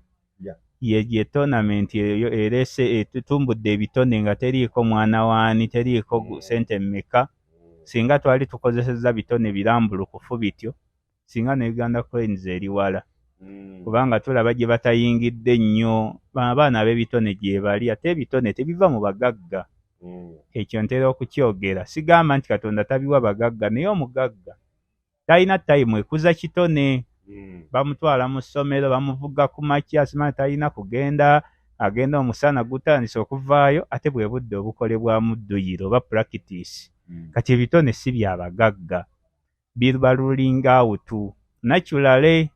ye tournament eyo ereese etutumbudde ebitone nga teriiko mwana waani, teriiko sente mmeka. Singa twali tukozesezza bitone birambulukufu bityo, singa ne Uganda Cranes eri wala, kubanga tulaba gye batayingidde nnyo abaana ab'ebitone gye bali. Ate ebitone tebiva mu bagagga. Ekyo ntera okukyogera. Sigamba nti Katonda tabiwa bagagga, naye omugagga talina time ekuza kitone. Bamutwala mu ssomero, bamuvuga ku makya, simanyi talina kugenda, agenda omusana gutandise okuvaayo, ate bwe budde obukolebwamu dduyiro oba practice. Kati ebitone si bya bagagga, biba ruling out naturally,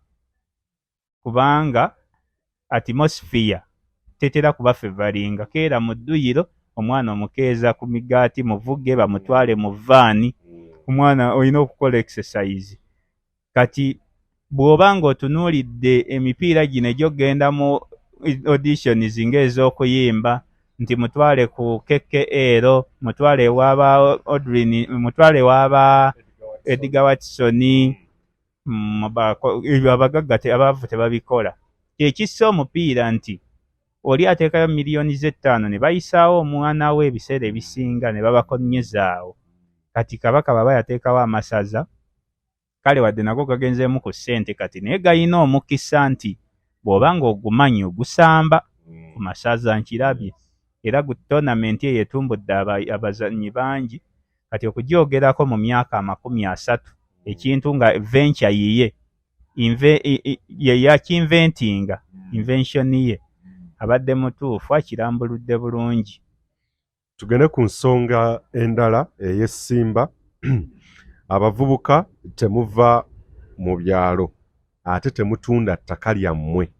kubanga atmosphere tetera kuba favouringa. Keera mu dduyiro, omwana omukeeza ku migaati, muvuge bamutwale mu vaani. Omwana olina okukola exercise. Kati bw'oba ng'otunuulidde emipiira gino egy'okugenda mu auditions ng'ez'okuyimba, nti mutwale ku KKL, mutwale ewaba Odrin, mutwale ewaba Edgar Watson, ebyo abagagga abaavu tebabikola. Kyekissa omupiira nti oli ateekayo miliyoni z'ettaano ne bayisaawo omwana we, ebiseera ebisinga ne babakonyezaawo. Kati Kabaka baba yateekawo amasaza, kale wadde nago gagenzeemu ku ssente kati, naye gayina omukisa nti bw'oba ng'ogumanyi ogusamba ku masaza. Nkirabye era gu tournament eyo etumbudde abazannyi bangi. Kati okugyogerako mu myaka 30, ekintu nga venture yiye, ye yakinventinga, invention ye, abadde mutuufu, akirambuludde bulungi. Tugende ku nsonga endala ey'essimba. Abavubuka, temuva mu byalo ate temutunda ttaka lyammwe.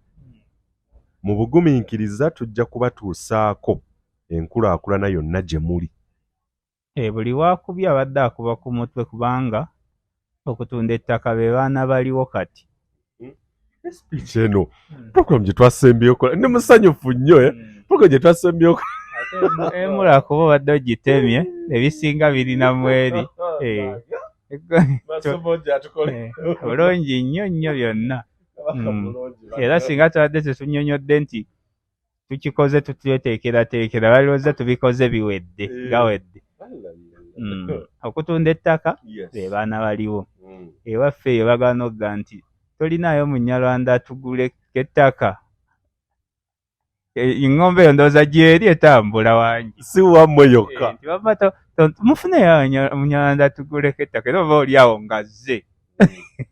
Mu bugumiikiriza tujja kubatuusaako enkulaakulana yonna gye muli. Buli waakubye abadde akuba ku mutwe, kubanga okutunda ettaka be baana baliwo kati. Speech eno, program gye twasembyeyo kola, ndi musanyufu nnyo, eh? Program gye twasembyeyo. Emula kuba obadde ogitemye, ebisinga birina mweri. Bulungi nnyo nnyo byonna. Era singa tubadde tetunnyonnyodde nti tukikoze tutweteekerateekera, balowooza tubikoze biwedde, gawedde. Okutunda ettaka be baana baliwo. Ewaffe eyo bagaana okugamba nti tolinaayo Munyarwanda atuguleko ettaka. Eŋŋombe eyo ndowooza gyeri etambula wangi. Si wammwe yokka. Nti bava mufuneyo Munyarwanda atuguleko ettaka, era oba oli awo ng'azze.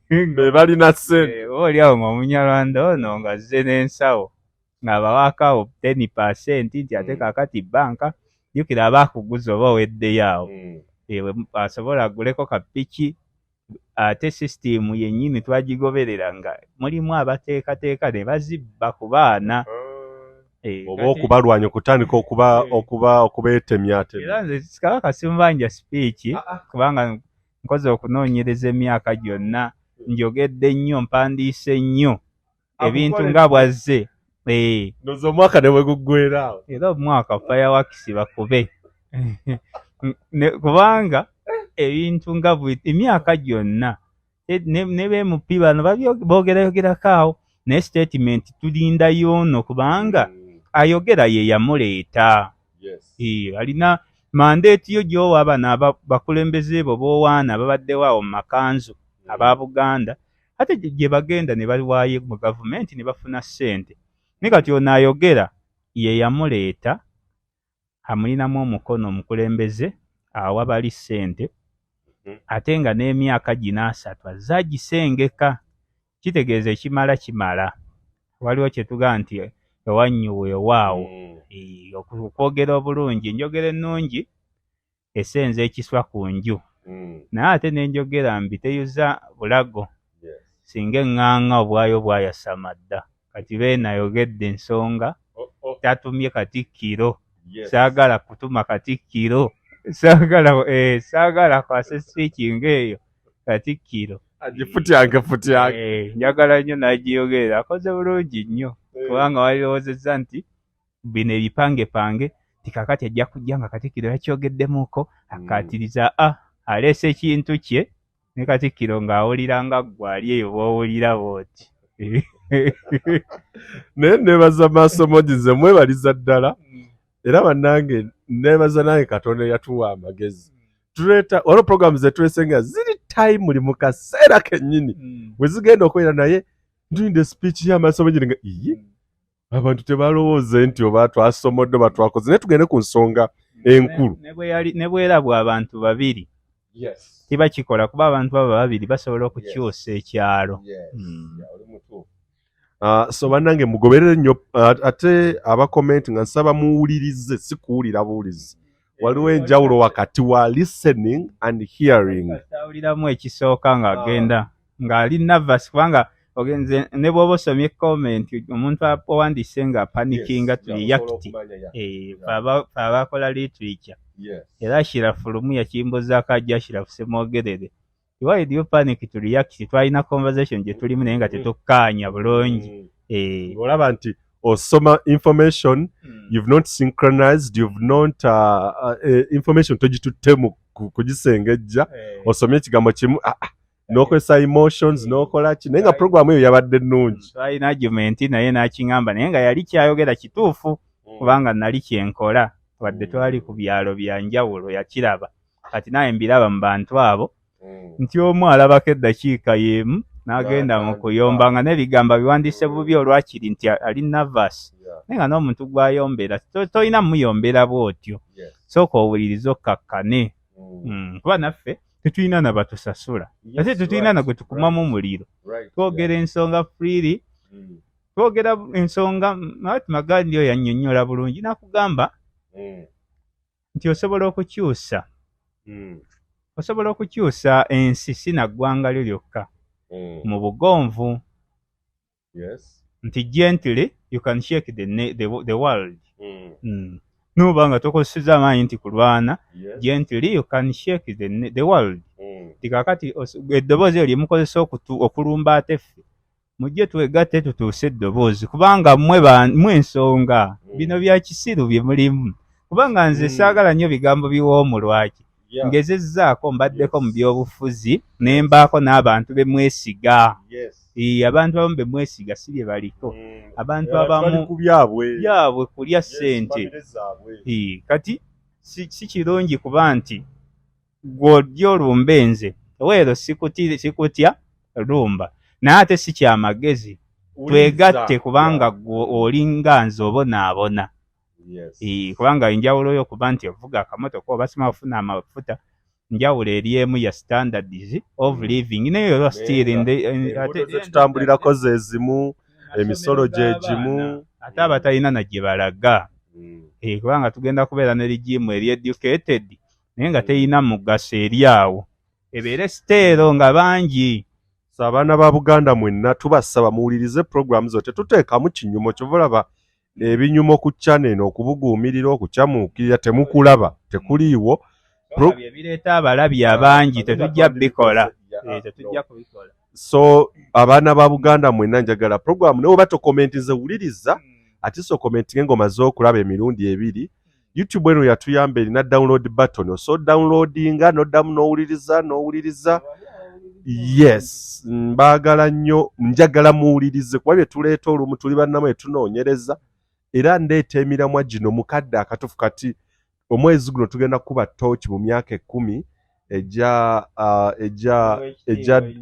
Be balina ssente. Oba oli awo ng'Omunyarwanda ono ng'azze n'ensawo ng'abawaako awo 10%, nti ate kaakati banka jjukira aba akuguza oba oweddeyo awo. Asobola aguleko kapiki. Ate sisitiimu yennyini twagigoberera nga mulimu abateekateeka ne bazibba ku baana. Oba okubalwanya, okutandika okuba okubeetemyatemya. Era nze Kabaka simubanja speech, kubanga nkoze okunoonyereza emyaka gyonna, njogedde nnyo, mpandiise nnyo ebintu nga bwazze. Ndowooza omwaka ne bwe guggwera awo. Era omwaka fireworks bakube, kubanga ebintu nga emyaka gyonna ne ba MP bano boogerayogerako awo, naye statement tulinda yoono, kubanga ayogera ye yamuleeta. Alina mandate yo gy'owa bano bakulembeze bo b'owaana babaddewo awo mu makanzu aba Buganda, ate gye bagenda ne bawaayo mu gavumenti ne bafuna ssente. Naye kati ono ayogera ye yamuleeta, amulinamu omukono, omukulembeze awa bali ssente, ate nga n'emyaka gino 30 azze agisengeka, kitegeeza ekimala kimala. Waliwo kye tugamba nti ewannyu weewaawo. Okwogera obulungi, enjogera ennungi esenza ekiswa ku nju, naye ate n'enjogera mbi teyuza bulago. Singa eŋŋaŋa obwayo bwayasama dda. Kati Beene ayogedde ensonga, tatumye Katikkiro. Saagala kutuma Katikkiro, saagala, saagala kwasa speech ng'eyo Katikkiro. Agifutyange futyange. Njagala nnyo n'agiyogerera, akoze bulungi nnyo, kubanga walirowoozezza nti bino ebipangepange ti kakati ajja kujja nga Katikkiro yakyogeddemuko akkaatiriza a aleese ekintu kye, ne Katikkiro ng'awulira nga ggwe ali eyo bw'owulira bw'oti. Naye nebaza Maaso Mogi, nze mwebaliza ddala, era bannange nebaza nange Katonda eyatuwa amagezi. Tuleeta waliwo programu zetulese nga ziri timely mu kaseera kennyini bwe zigenda okubeera, naye ntulinde speech y'Amaaso Mogi nga iyi abantu tebalowooze nti oba twasomodde oba twakoze, naye tugende ku nsonga enkulu. Ne bwerabwa abantu babiri kiba kikola, kuba abantu abo babiri basobola okukyusa ekyalo. So bannange mugoberere nnyo, ate abakomenti nga nsaba muwulirize, si kuwulira buwulizi. Waliwo enjawulo wakati wa listening and hearing. Awuliramu ekisooka ng'agenda ng'ali nervous, kubanga ogenze ne bw'oba osomye comment, omuntu owandiise nga panikinga to react. Fe abakola literature, era Ashirafu lumu yakimbuzaako, ajja Ashirafu Semwogerere, "Why do you panic to react?" Twalina conversation gye tulimu naye nga tetukkaanya bulungi. Olaba nti osoma information, you've not synchronized, you've not information togitutte mu kugisengejja. Osomye ekigambo kimu, n'okozesa emotions n'okola ki, naye nga programu eyo yabadde nnungi. Twalina argument naye n'akiŋŋamba, naye nga yali kyayogera kituufu, kubanga nali kyenkola wadde twali ku byalo bya njawulo. Yakiraba kati naye mbiraba mu bantu abo nti omu alabako eddakiika y'emu n'agenda mu kuyomba nga n'ebigambo biwandiise bubi olwakiri nti ali nervous, naye nga n'omuntu gw'ayombera tolina muyombera bw'otyo. Sooka owulirize okkakkane. Kuba naffe tetulina na batusasula, ate tetulina na gwe tukumamu muliro. Twogera ensonga freely, twogera ensonga. Mahatma Gandhi oyo yannyonnyola bulungi n'akugamba nti osobola okukyusa ensi, si na ggwanga lyo lyokka, mu bugonvu, nti gently you can shake the world. Nuba nga tokozesezza amaanyi nti kulwana, gently you can shake the world. Nti kaakati eddoboozi eryo lye mukozesa okulumba, ate ffe mujje twegatte tutuuse eddoboozi, kubanga mmwe ensonga. Bino bya kisiru bye mulimu, kubanga nze saagala nnyo bigambo biwoomu. Lwaki? Ngezezzaako, mbaddeko mu byobufuzi ne mbaako n'abantu be mwesiga. Abantu abamu be mwesiga si bye baliko. Abantu abamu ku byabwe. Byabwe, kulya ssente. Kati si kirungi kuba nti gw'ojja olumba enze weero sikutya lumba, naye ate si kyamagezi. Twegatte, kubanga gwe olinga nze obonaabona. Kubanga enjawulo yo kuba nti ovuga akamotoka oba sima ofuna amafuta, njawulo eri emu ya standards of living, naye oba still in ate tutambulirako ze zimu, emisolo gye gimu. Ate abatalina na gye balaga. Kubanga tugenda kubeera ne regime eri educated naye nga terina mugaso, eri awo ebeere siteero nga bangi. So abaana ba Buganda mwenna tubasaba muwulirize programu zo, tetuteekamu kinyumo. Kyova olaba ebinyumo ku channel eno, okubuguumirira, okukyamuukirira, temukulaba, tekuliiwo. Bye bireeta abalabi abangi, tetujja bikola. Tetujja kubikola. So abaana ba Buganda mwenna, njagala programu nawe oba tokomentinze, wuliriza, ate so commentinge ng'omaze okulaba emirundi ebiri. YouTube eno yatuyamba, erina download button, so downloadinga noddamu n'owuliriza n'owuliriza. Yes, mbaagala nnyo, njagala muwulirize, kuba bye tuleeta olumu tuli bannamu etunoonyereza, era ndeeta emiramwa gino mu kadde akatuufu. Kati omwezi guno tugenda kukuba tooki mu myaka 10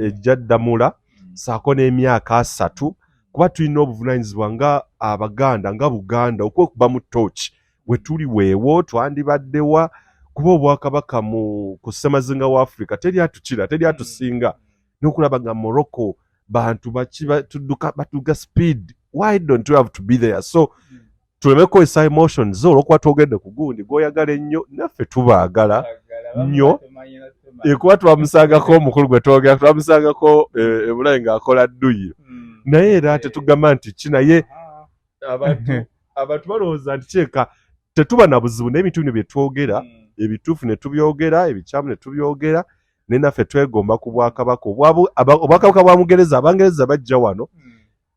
ejja ddamula, saako n'emyaka 30, kuba tulina obuvunaanyizibwa nga Abaganda, nga Buganda, okwekubamu tooki we tuli, weewo twandibaddewa, kuba obwakabaka mu ku ssemazinga wa Africa teri atukira, teri atusinga, n'okulaba nga Morocco bantu baki, batudduka, batuga speed. Why don't you have to be there? So tuleme kukozesa emotions olwokuba twogedde ku gundi gw'oyagala ennyo, naffe tubaagala nnyo. Ekuba twamusangako omukulu gwe twogera, twamusangako ebulayi ng'akola dduyiro, naye era tetugamba nti ki, naye abantu balowooza nti kyeka tetuba na buzibu n'ebintu bino bye twogera. Ebituufu ne tubyogera, ebikyamu ne tubyogera, naye naffe twegomba ku bwakabaka obwakabaka bwa Mugereza. Abangereza bajja wano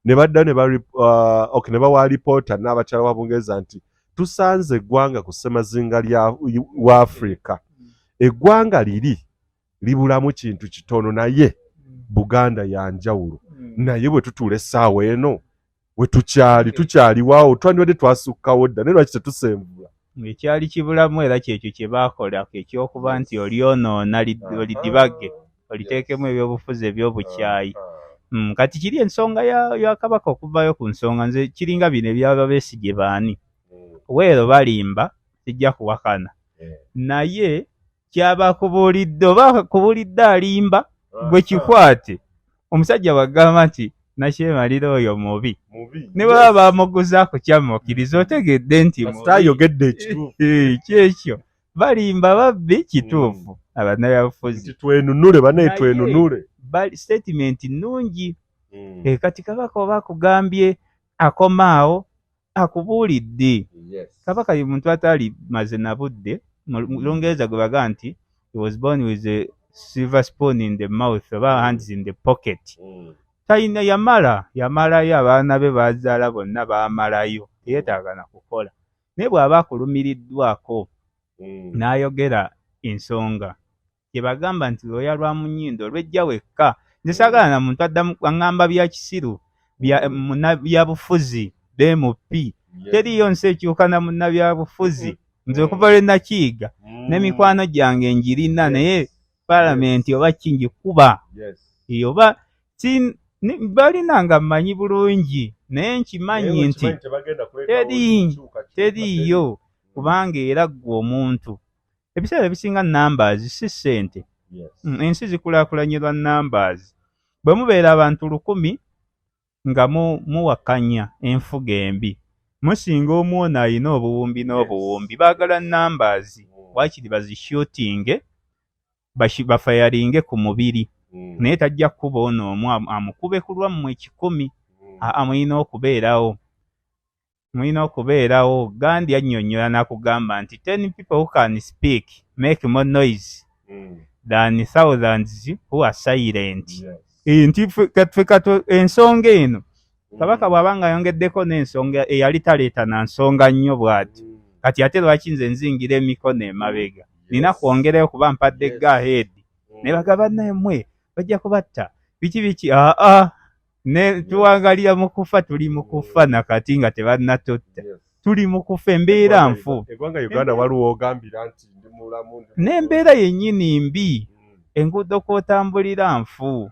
ne badda ne okay, ne bawa alipoota n'abakyala wa Bungereza nti tusanze eggwanga ku ssemazinga lya wa Afrika, eggwanga liri libulamu kintu kitono, naye Buganda ya njawulo. Naye bwe tutuula essaawa eno we tukyali, tukyaliwaawo, twandibadde twasukkawo dda, naye lwaki tetusenvula? Ekyali kibulamu era kyekyo kye baakola, ekyokuba nti olyonoona, olidibage, oliteekemu ebyobufuzi ebyobukyayi. Kati kiri ensonga ya Kabaka okuvayo ku nsonga, nze kiringa bino ebyaba Besigye baani weero balimba, sijja kuwakana, naye kyaba akubuulidde oba akubuulidde alimba, gwe kikwate. Omusajja bwagamba nti nakyemalira oyo mubi, ne baba bamuguza kukyamukiriza, otegedde nti mubi. Ayogedde ekituufu. Kyekyo, balimba, babbi, kituufu, abannabyabufuzi. Nti twenunule banaye. Naye Twenunule. Statement nnungi. Kati Kabaka oba akugambye akomaawo, akubuulidde. Kabaka ye muntu ataali maze na budde. Mu Lungereza gwe bagamba nti he was born with a silver spoon in the mouth oba hands in the pocket. Talina, yamala, yamalayo, abaana be bazaala bonna baamalayo, teyeetaaga na kukola. Naye bw'aba akulumiriddwako n'ayogera ensonga, kye bagamba nti lwoya lwa mu nnyindo lwejja wekka. Nze saagala na muntu addamu aŋŋamba bya kisiru bya munnabyabufuzi bmp. Teriyo nsi ekyuka na munnabyabufuzi. Nze okuva lwe nakiyiga, n'emikwano gyange njirina, naye paalamenti oba ki ngikuba oba balina nga mmanyi bulungi, naye nkimanyi nti teriiyo, kubanga era ggwe omuntu ebiseera ebisinga numbers si ssente. Ensi zikulaakulanye lwa numbers. Bwe mubeera abantu 1000 nga muwakanya enfuga embi, musinga omwono alina obuwumbi n'obuwumbi. Baagala numbers, waakiri bazishootinge, bafayaringe ku mubiri, naye tajja kukuba ono omu amukube ku lwammwe 100. Aa, mulina okubeerawo, mulina okubeerawo. Gandhi annyonnyola n'akugamba nti 10 people who can speak make more noise than thousands who are silent. Nti ffe kato ensonga eno, Kabaka bw'aba nga ayongeddeko n'ensonga eyali taleeta na nsonga nnyo bw'ati, kati ate lwaki nze nzingira emikono emabega? Nina kwongerayo kuba mpadde go ahead. Ne bagaba nammwe bajja kubatta biki biki. Aa, ne tuwangalira mu kufa, tuli mu kufa nakati nga tebannatutta, tuli mu kufa, embeera nfu. Eggwanga Uganda waliwo ogambira nti ndi mulamu. N'embeera yennyini mbi, enguudo kw'otambulira nfu,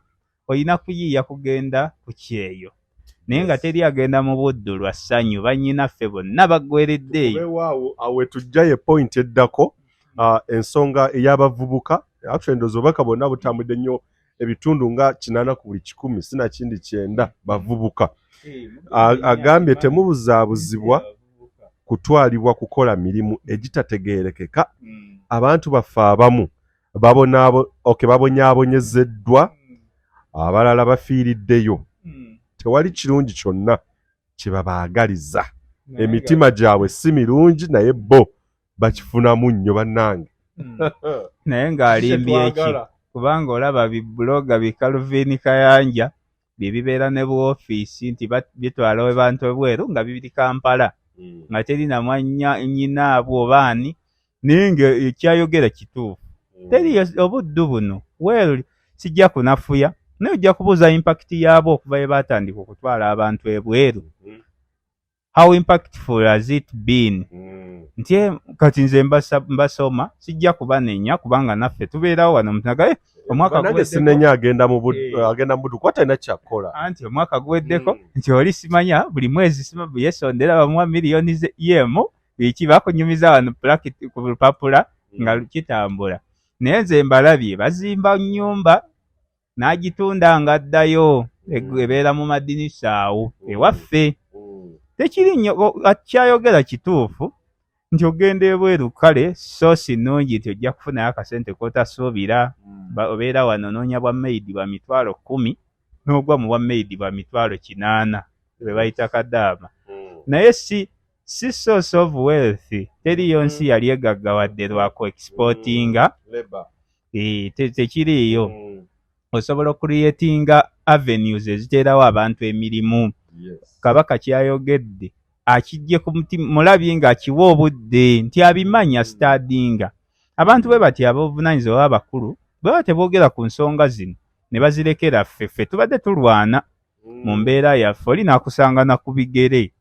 olina kuyiiya kugenda ku kyeyo, naye nga teri agenda mu buddu lwa ssanyu. Bannyinaffe bonna baggweredde eyo. Weewaawo, awo wetujjayo point eddako, ensonga ey'abavubuka. Actually ndowooza obubaka bwonna butambudde nnyo, ebitundu nga 80 ku buli 100, sinakindi 90 bavubuka. Agambye temubuzaabuzibwa kutwalibwa kukola mirimu egitategeerekeka. Abantu baffe abamu okay, babonyaabonyezeddwa, abalala bafiiriddeyo. Tewali kirungi kyonna kye babaagaliza, emitima gyabwe si mirungi, naye bo bakifunamu nnyo bannange. Naye ng'alimbye ki? Kubanga olaba bibuloga bi Calvin Kayanja bye bibeera ne buofiisi nti bitwala abantu ebweru nga biri Kampala, nga teri na mwanyinaabwe oba ani, naye nga ekyayogera kituufu. Teriyo obuddu buno. Well, sijja kunafuya, naye ojja kubuuza impact yaabwe okuva bwe baatandika okutwala abantu ebweru, how impactful has it been? Nti kati nze mbasoma, sijja kubanenya kubanga naffe tubeerawo wano mutunaga omwaka Nange sinenya agenda mu agenda mu buddu kuba talina kyakukola. Anti omwaka guweddeko, nti oli simanya buli mwezi sima yesondera bamuwa miliyoni yemu biki, bakunyumiza wano pulakiti ku lupapula nga kitambula. Naye nze mbalabye bazimba nnyumba n'agitunda ng'addayo. Ebeera mu madinisa awo ewaffe. Tekiri nnyo kyayogera kituufu nti ogenda ebweru, kale source nnungi nti ojja kufunayo akasente k'otasuubira. Obeera wano onoonya bwa maid bwa 100,000, n'ogwa mu bwa maid bwa 800,000 bwe bayita kadaama. Naye si source of wealth. Teriyo nsi yali egaggawadde lwa ku exportinga. Tekiriiyo. Osobola okucreatinga avenues eziteerawo abantu emirimu. Kabaka kyayogedde akijje ku mutima, mulabye ng'akiwa obudde nti abimanya studyinga. Abantu bwe bati ab'obuvunaanyizibwa oba abakulu bwe baba teboogera ku nsonga zino ne bazirekera ffe, ffe tubadde tulwana mu mbeera yaffe, oli n'akusanga na ku bigere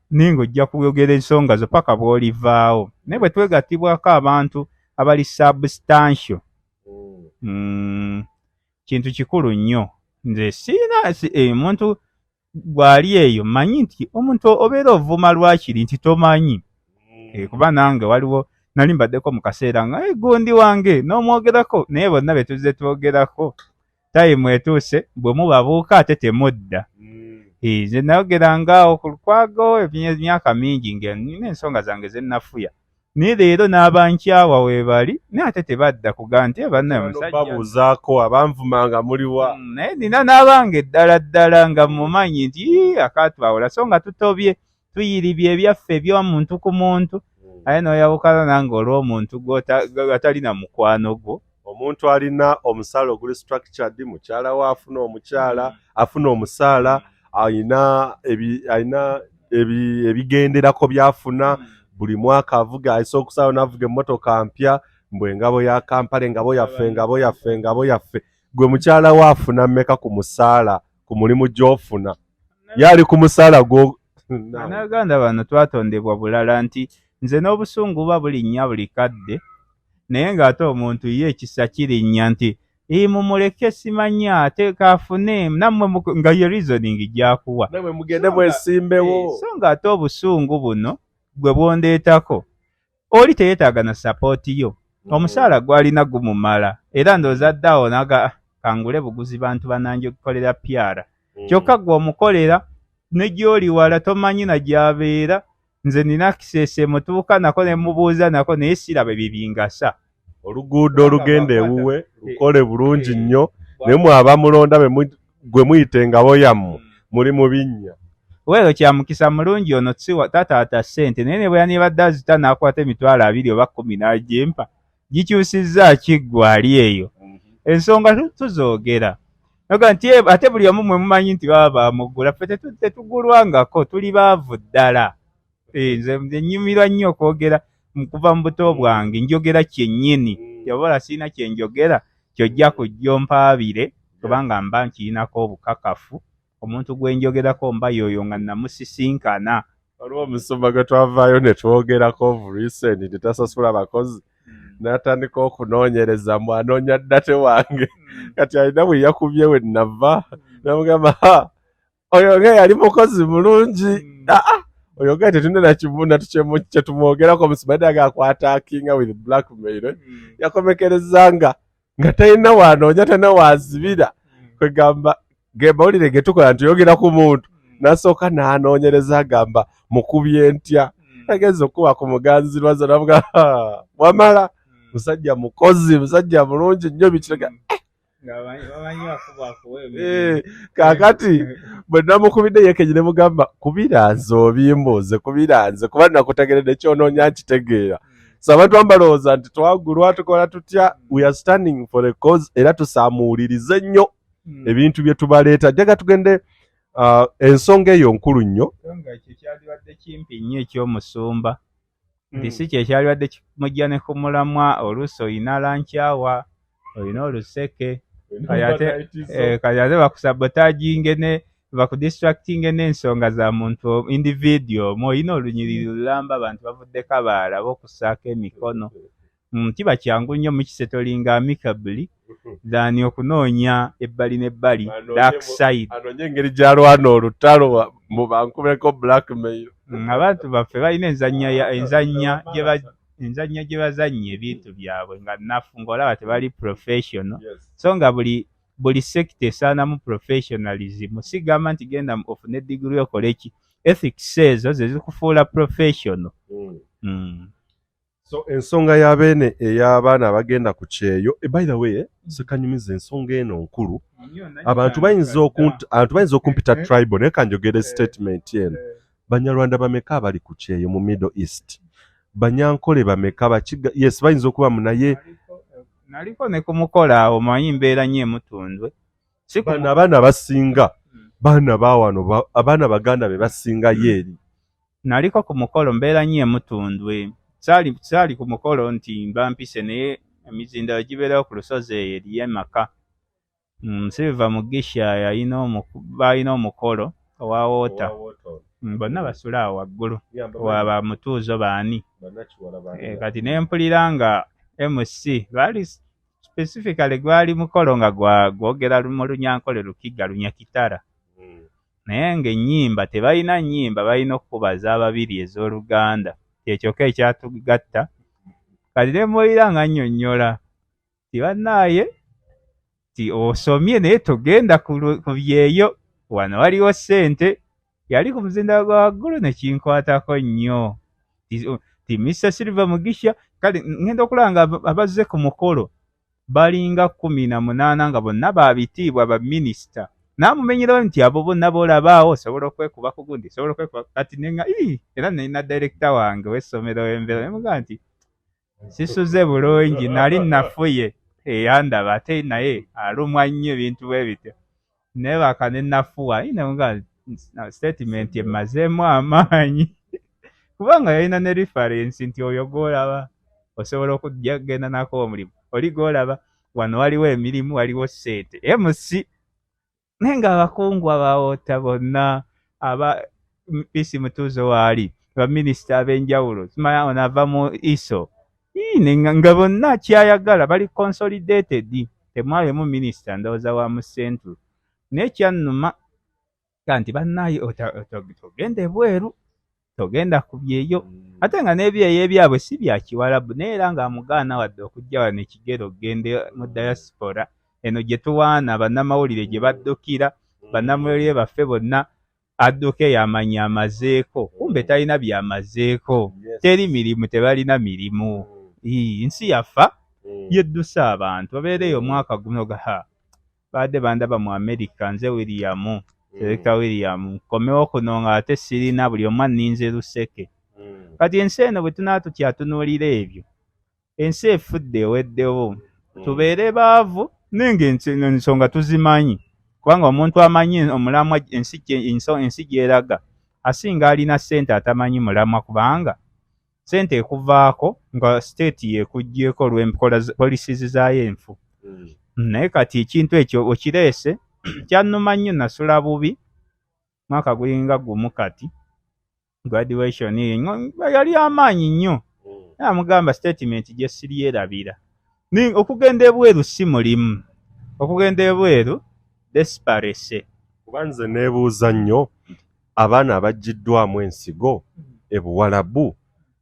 naye ng'ojja kuyogera ensonga zo paka bw'olivaawo. Naye bwe twegattibwako abantu abali substantial, kintu kikulu nnyo. Nze siina omuntu bw'ali eyo mmanyi nti omuntu obeera ovuma lwakiri nti tomanyi. Kuba nange waliwo nali mbaddeko mu kaseera nga gundi wange n'omwogerako, naye bonna be tuzze twogerako time etuuse bwe mubabuuka ate temudda. Nze nayogeranga awo ku Lukwago emyaka mingi nga nina ensonga zange ze nnafuya, naye leero n'abankyawa weebali, naye ate tebadda kugaa nti bannaye musajja babuuzaako abanvumanga muliwa. Naye nina n'abange ddala ddala nga mumanyi nti akatwawula, so nga tutobye tuyiribye ebyaffe eby'omuntu ku muntu, aye n'oyawukana nange olw'omuntu atalina mukwano gwo. Omuntu alina omusaala oguli structured, mukyala we afuna omukyala afuna omusaala, alina ebigenderako byafuna buli mwaka, avuga ayisa okusaawo n'avuga emmotoka mpya, mbwe engabo ya Kampala, engabo yaffe, engabo yaffe, engabo yaffe. Gwe mukyala we afuna mmeka ku musaala ku mulimu gy'ofuna? Ye ali ku musaala gwo. Bannayuganda bano twatondebwa bulala nti nze n'obusungu buba bulinnya buli kadde, naye ng'ate omuntu ye ekisa kirinnya nti mumuleke, simanya ate kaafune nammwe nga ye reasoning gy'akuwa. Nammwe mugende mwesimbewo. So ng'ate obusungu buno gwe bwondeetako, oli teyeetaaga na support yo. Omusaala gw'alina gumumala, era ndowooza adde awo naga, "Ah, kangule buguzi bantu bananjokolera pyara." Kyokka gwe omukolera ne gy'oli wala tomanyi na gy'abeera. Nze nina access emutuuka nako ne mubuuza nako, naye siraba ebyo bingasa. Oluguudo olugenda ewuwe lukole bulungi nnyo, naye mwe abamulonda gwe muyita engabo yammwe muli mu binnya. Weero kya mukisa mulungi ono siwa tataata ssente, naye ne bwe yanibadde azita n'akwata 20,000 oba 10 n'agimpa, gikyusizza ki ggwe ali eyo? Ensonga tuzoogera Noga nti ate buli omu mwe mumanyi nti baba bamugula, ffe tetugulwangako, tuli baavu ddala. Nze nnyumirwa nnyo okwogera kuva mu buto bwange njogera kyennyini. Oba sirina kye njogera kyojja kujja ompaabire, kubanga mba nkirinako obukakafu. Omuntu gwe njogerako mba y'oyo nga namusisinkana. Waliwo omusumba gwe twavaayo ne twogerako of recent nti tasasula bakozi, n'atandika okunoonyereza mbu anoonya ddate wange. Kati alina bwe yakubye we nava namugamba, "Ha, oyo nga yali mukozi mulungi." Aa, oyo nga tetulina nakimuna kyetumwogerako. Omusumba yadde agakwataakinga with blackmail, eh? Yakomekereza nga talina wanoonya, talina wazibira. Kwegamba ge mawulire ge tukola nti oyogera ku muntu n'asooka n'anoonyereza, agamba mukubye ntya, agenza okuba ku muganzirwaza namuga, "Wamala musajja mukozi, musajja mulungi nnyo," bikiraga. Kaakati bwe namukubidde ye kenyini mugamba, "Kubira nze obimbuuze, kubira nze, kuba nakutegeredde kyonoonya nkitegeera." So abantu abamu balowooza nti twagulwa, tukola tutya. We are standing for a cause, era tusaamuwulirize nnyo ebintu bye tubaleeta. Jaga tugende, ensonga eyo nkulu nnyo. So nga ekyo kyalibadde kimpi nnyo ekyomusumba nti si kyekyalibadde kimujja ne ku mulamwa. Oluusi olina lankyawa, olina oluseke, kati ate bakusabotaginge ne bakudistractinge n'ensonga za muntu individual omu. Olina olunyiriri lulamba abantu bavuddeko abalala b'okussaako emikono. Kiba kyangu nnyo mukisettlinga amicably than okunoonya ebbali n'ebbali dark side. Anoonye engeri gy'alwana olutalo mu bankubeko blackmail. Abantu baffe balina enzannya gye bazannya ebintu byabwe nga nnafu, ng'olaba tebali professional. So nga buli Buli sector esaanamu professionalism. Sigamba nti genda ofune digiri okole ki, ethics ezo ze zikufuula professional. So ensonga ya Beene ey'abaana abagenda ku kyeyo, by the way, sekanyumiza ensonga eno nkulu. Abantu bayinza okumpita tribal, naye kanjogere statement eno. Banyarwanda bameka abali ku kyeyo mu Middle East? Banyankole bameka? Bakiga, yes, bayinza okuba mu, naye Naliko ne ku mukolo awo, manyi mbeera nnyo emutundwe. Si ku bano abaana basinga baana bawano, abaana baganda be basingayo eri. Naliko ku mukolo, mbeera nnyo emutundwe. Saali ku mukolo nti bampise, naye emizindalo gibeerawo ku lusozi eyo eriyo emaka. Silver Mugisha balina omukolo owa water. Bonna basula awo waggulu waba mutuuzo baani. Kati ne mpulira nga MC baali specifically gwali mukolo nga gwogera mu Lunyankole, Lukiga, Lunyakitara, naye ng'ennyimba tebalina nnyimba, balina okukuba z'ababiri ez'Oluganda, kyekyokka ekyatugatta. Kati ne mmuwulira nga nnyonnyola ti bannaaye ti osomye naye togenda ku byeyo, wano waliwo ssente. Yali ku muzindalo gwa waggulu ne kinkwatako nnyo ti Mr Silver Mugisha. Kale ngenda okulaba nga abazze ku mukolo balinga 18 nga bonna babitiibwa, baminisita. N'amumenyerawo nti abo bonna boolabaawo osobola okwekuba ku gundi, osobola okwekuba. Kati nenga era nalina director wange w'essomero w'embeera, ne mugamba nti sisuze bulungi, nali nafuye, eyandaba ate naye alumwa nnyo ebintu bwe bityo, neebaka ne nafuwa. Nemugamba statement emazeemu amaanyi, kubanga yalina ne reference nti oyo gw'olaba osobola okujja kugenda nako omulimu, oli gw'olaba wano waliwo emirimu, waliwo ssente. MC naye ng'abakungu abawoota bonna aba PC Mutuuzo waali, baminisita ab'enjawulo, simanya ono ava mu ISO, nga bonna kyayagala bali consolidated, temwalimu minisita ndowooza wa mu Central. Naye kyannuma nti bannaaye togenda ebweru, togenda ku byeyo, ate nga n'ebyeyo ebyabwe si bya Kiwalabu, naye era ng'amugaana wadde okujja wano ekigere okugenda mu diaspora eno gye tuwaana bannamawulire gye baddukira. Bannamawulire baffe bonna adduka eyo amanyi amazeeko, kumbe talina byamazeeko, teri mirimu, tebalina mirimu. Nsi yaffa yeddusa abantu babeera eyo omwaka guno ga baadde bandaba mu America, nze William Selekta William, nkomewo kuno nga ate sirina, buli omu anninze luseke. Kati ensi eno bwe tunaba tukyatunuulira ebyo, ensi efudde, eweddewo. Tubeere baavu naye ng'ensonga tuzimanyi, kubanga omuntu amanyi omulamwa ensi gy'eraga asinga alina ssente atamanyi mulamwa, kubanga ssente ekuvaako nga state yekuggyeeko olw'enkola policies zaayo enfu. Naye kati ekintu ekyo okireese kyannuma nnyo, nasula bubi mwaka gulinga gumu. Kati graduation yali amaanyi nnyo, naye amugamba statement gye siryerabira: okugenda ebweru si mulimu, okugenda ebweru desperation. Kuba nze neebuuza nnyo, abaana abaggiddwamu ensigo e Buwalabu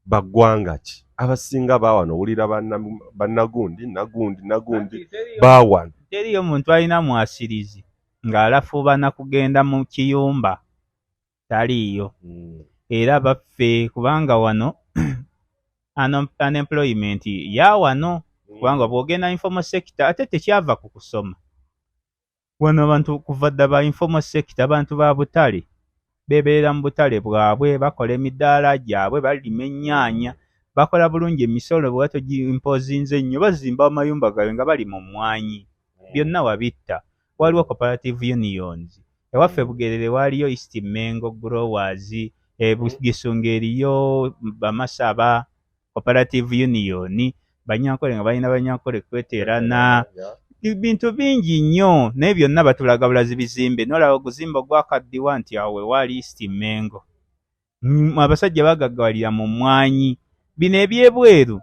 baggwanga ki? Abasinga baawano, owulira bannagundi nagundi nagundi baawano. Teriyo muntu alina mwasirizi ng'alafuubana kugenda mu kiyumba, taliiyo. Era baffe, kubanga wano unemployment ya wano, kubanga bw'ogenda informal sector, ate tekyava ku kusoma. Wano abantu kuva dda ba informal sector, abantu ba butale, beebeerera mu butale bwabwe, bakola emidaala gyabwe, balima ennyaanya, bakola bulungi emisolo bwe batogiimpozinze nnyo, bazimba amayumba gaabwe nga bali mu mmwanyi. Byonna wabitta. Waliwo cooperative unions ewaffe Bugerere, waaliyo East Mengo Growers, Bugisunga eriyo Bamasaba Cooperative Union, Banyankole nga balina Banyankole kweterana, bintu bingi nnyo, naye byonna batulaga bulazi bizimbe, nolaba oguzimbe ogwakaddiwa nti awo wewaali East Mengo. Abasajja bagaggawalira mu mmwanyi. Bino ebyebweru,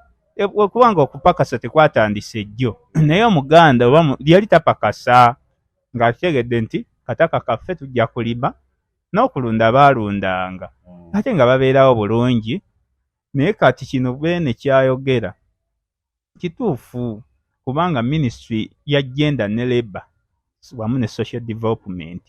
kubanga okupakasa tekwatandise jjo, naye Omuganda oba yali tapakasa ng'akitegedde nti kataka kaffe tujja kulima n'okulunda, baalundanga ate nga babeerawo bulungi. Naye kati kino Beene kyayogera kituufu, kubanga ministry ya gender ne labour wamu ne social development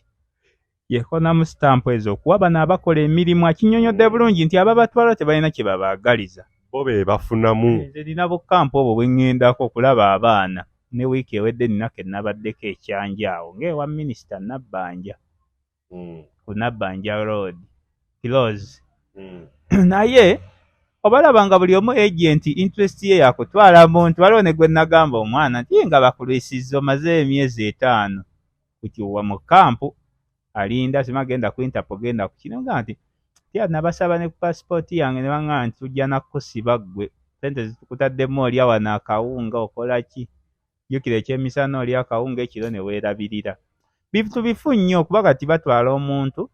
yekonamu sitampu ezo okuwa bano abakola emirimu. Akinnyonnyodde bulungi nti ababatwala tebalina kye babaagaliza, bo be bafunamu. Nze nina bukampu obwo bwe ŋŋendako okulaba abaana. Ne wiiki ewedde nina ke nabaddeko ekyanja awo ng'ewa minisita Nabbanja ku Nabbanja Road close. Naye obalaba nga buli omu agent, interest ye yakutwala muntu. Waliwo ne gwe nagamba omwana nti ye nga bakulwisizza, omaze emyezi 5 kukiwa mu kampu, alinda sima genda ku Interpol, genda ku kino, nga nti tya nabasaba ne ku pasipooti yange ne baŋŋamba nti tujja nakusiba ggwe, sente zitukutaddemu, olya wano akawunga, okola ki, jjukira ekyemisana olya akawunga, ekiro ne weerabirira. Bintu bifu nnyo, kuba kati batwala omuntu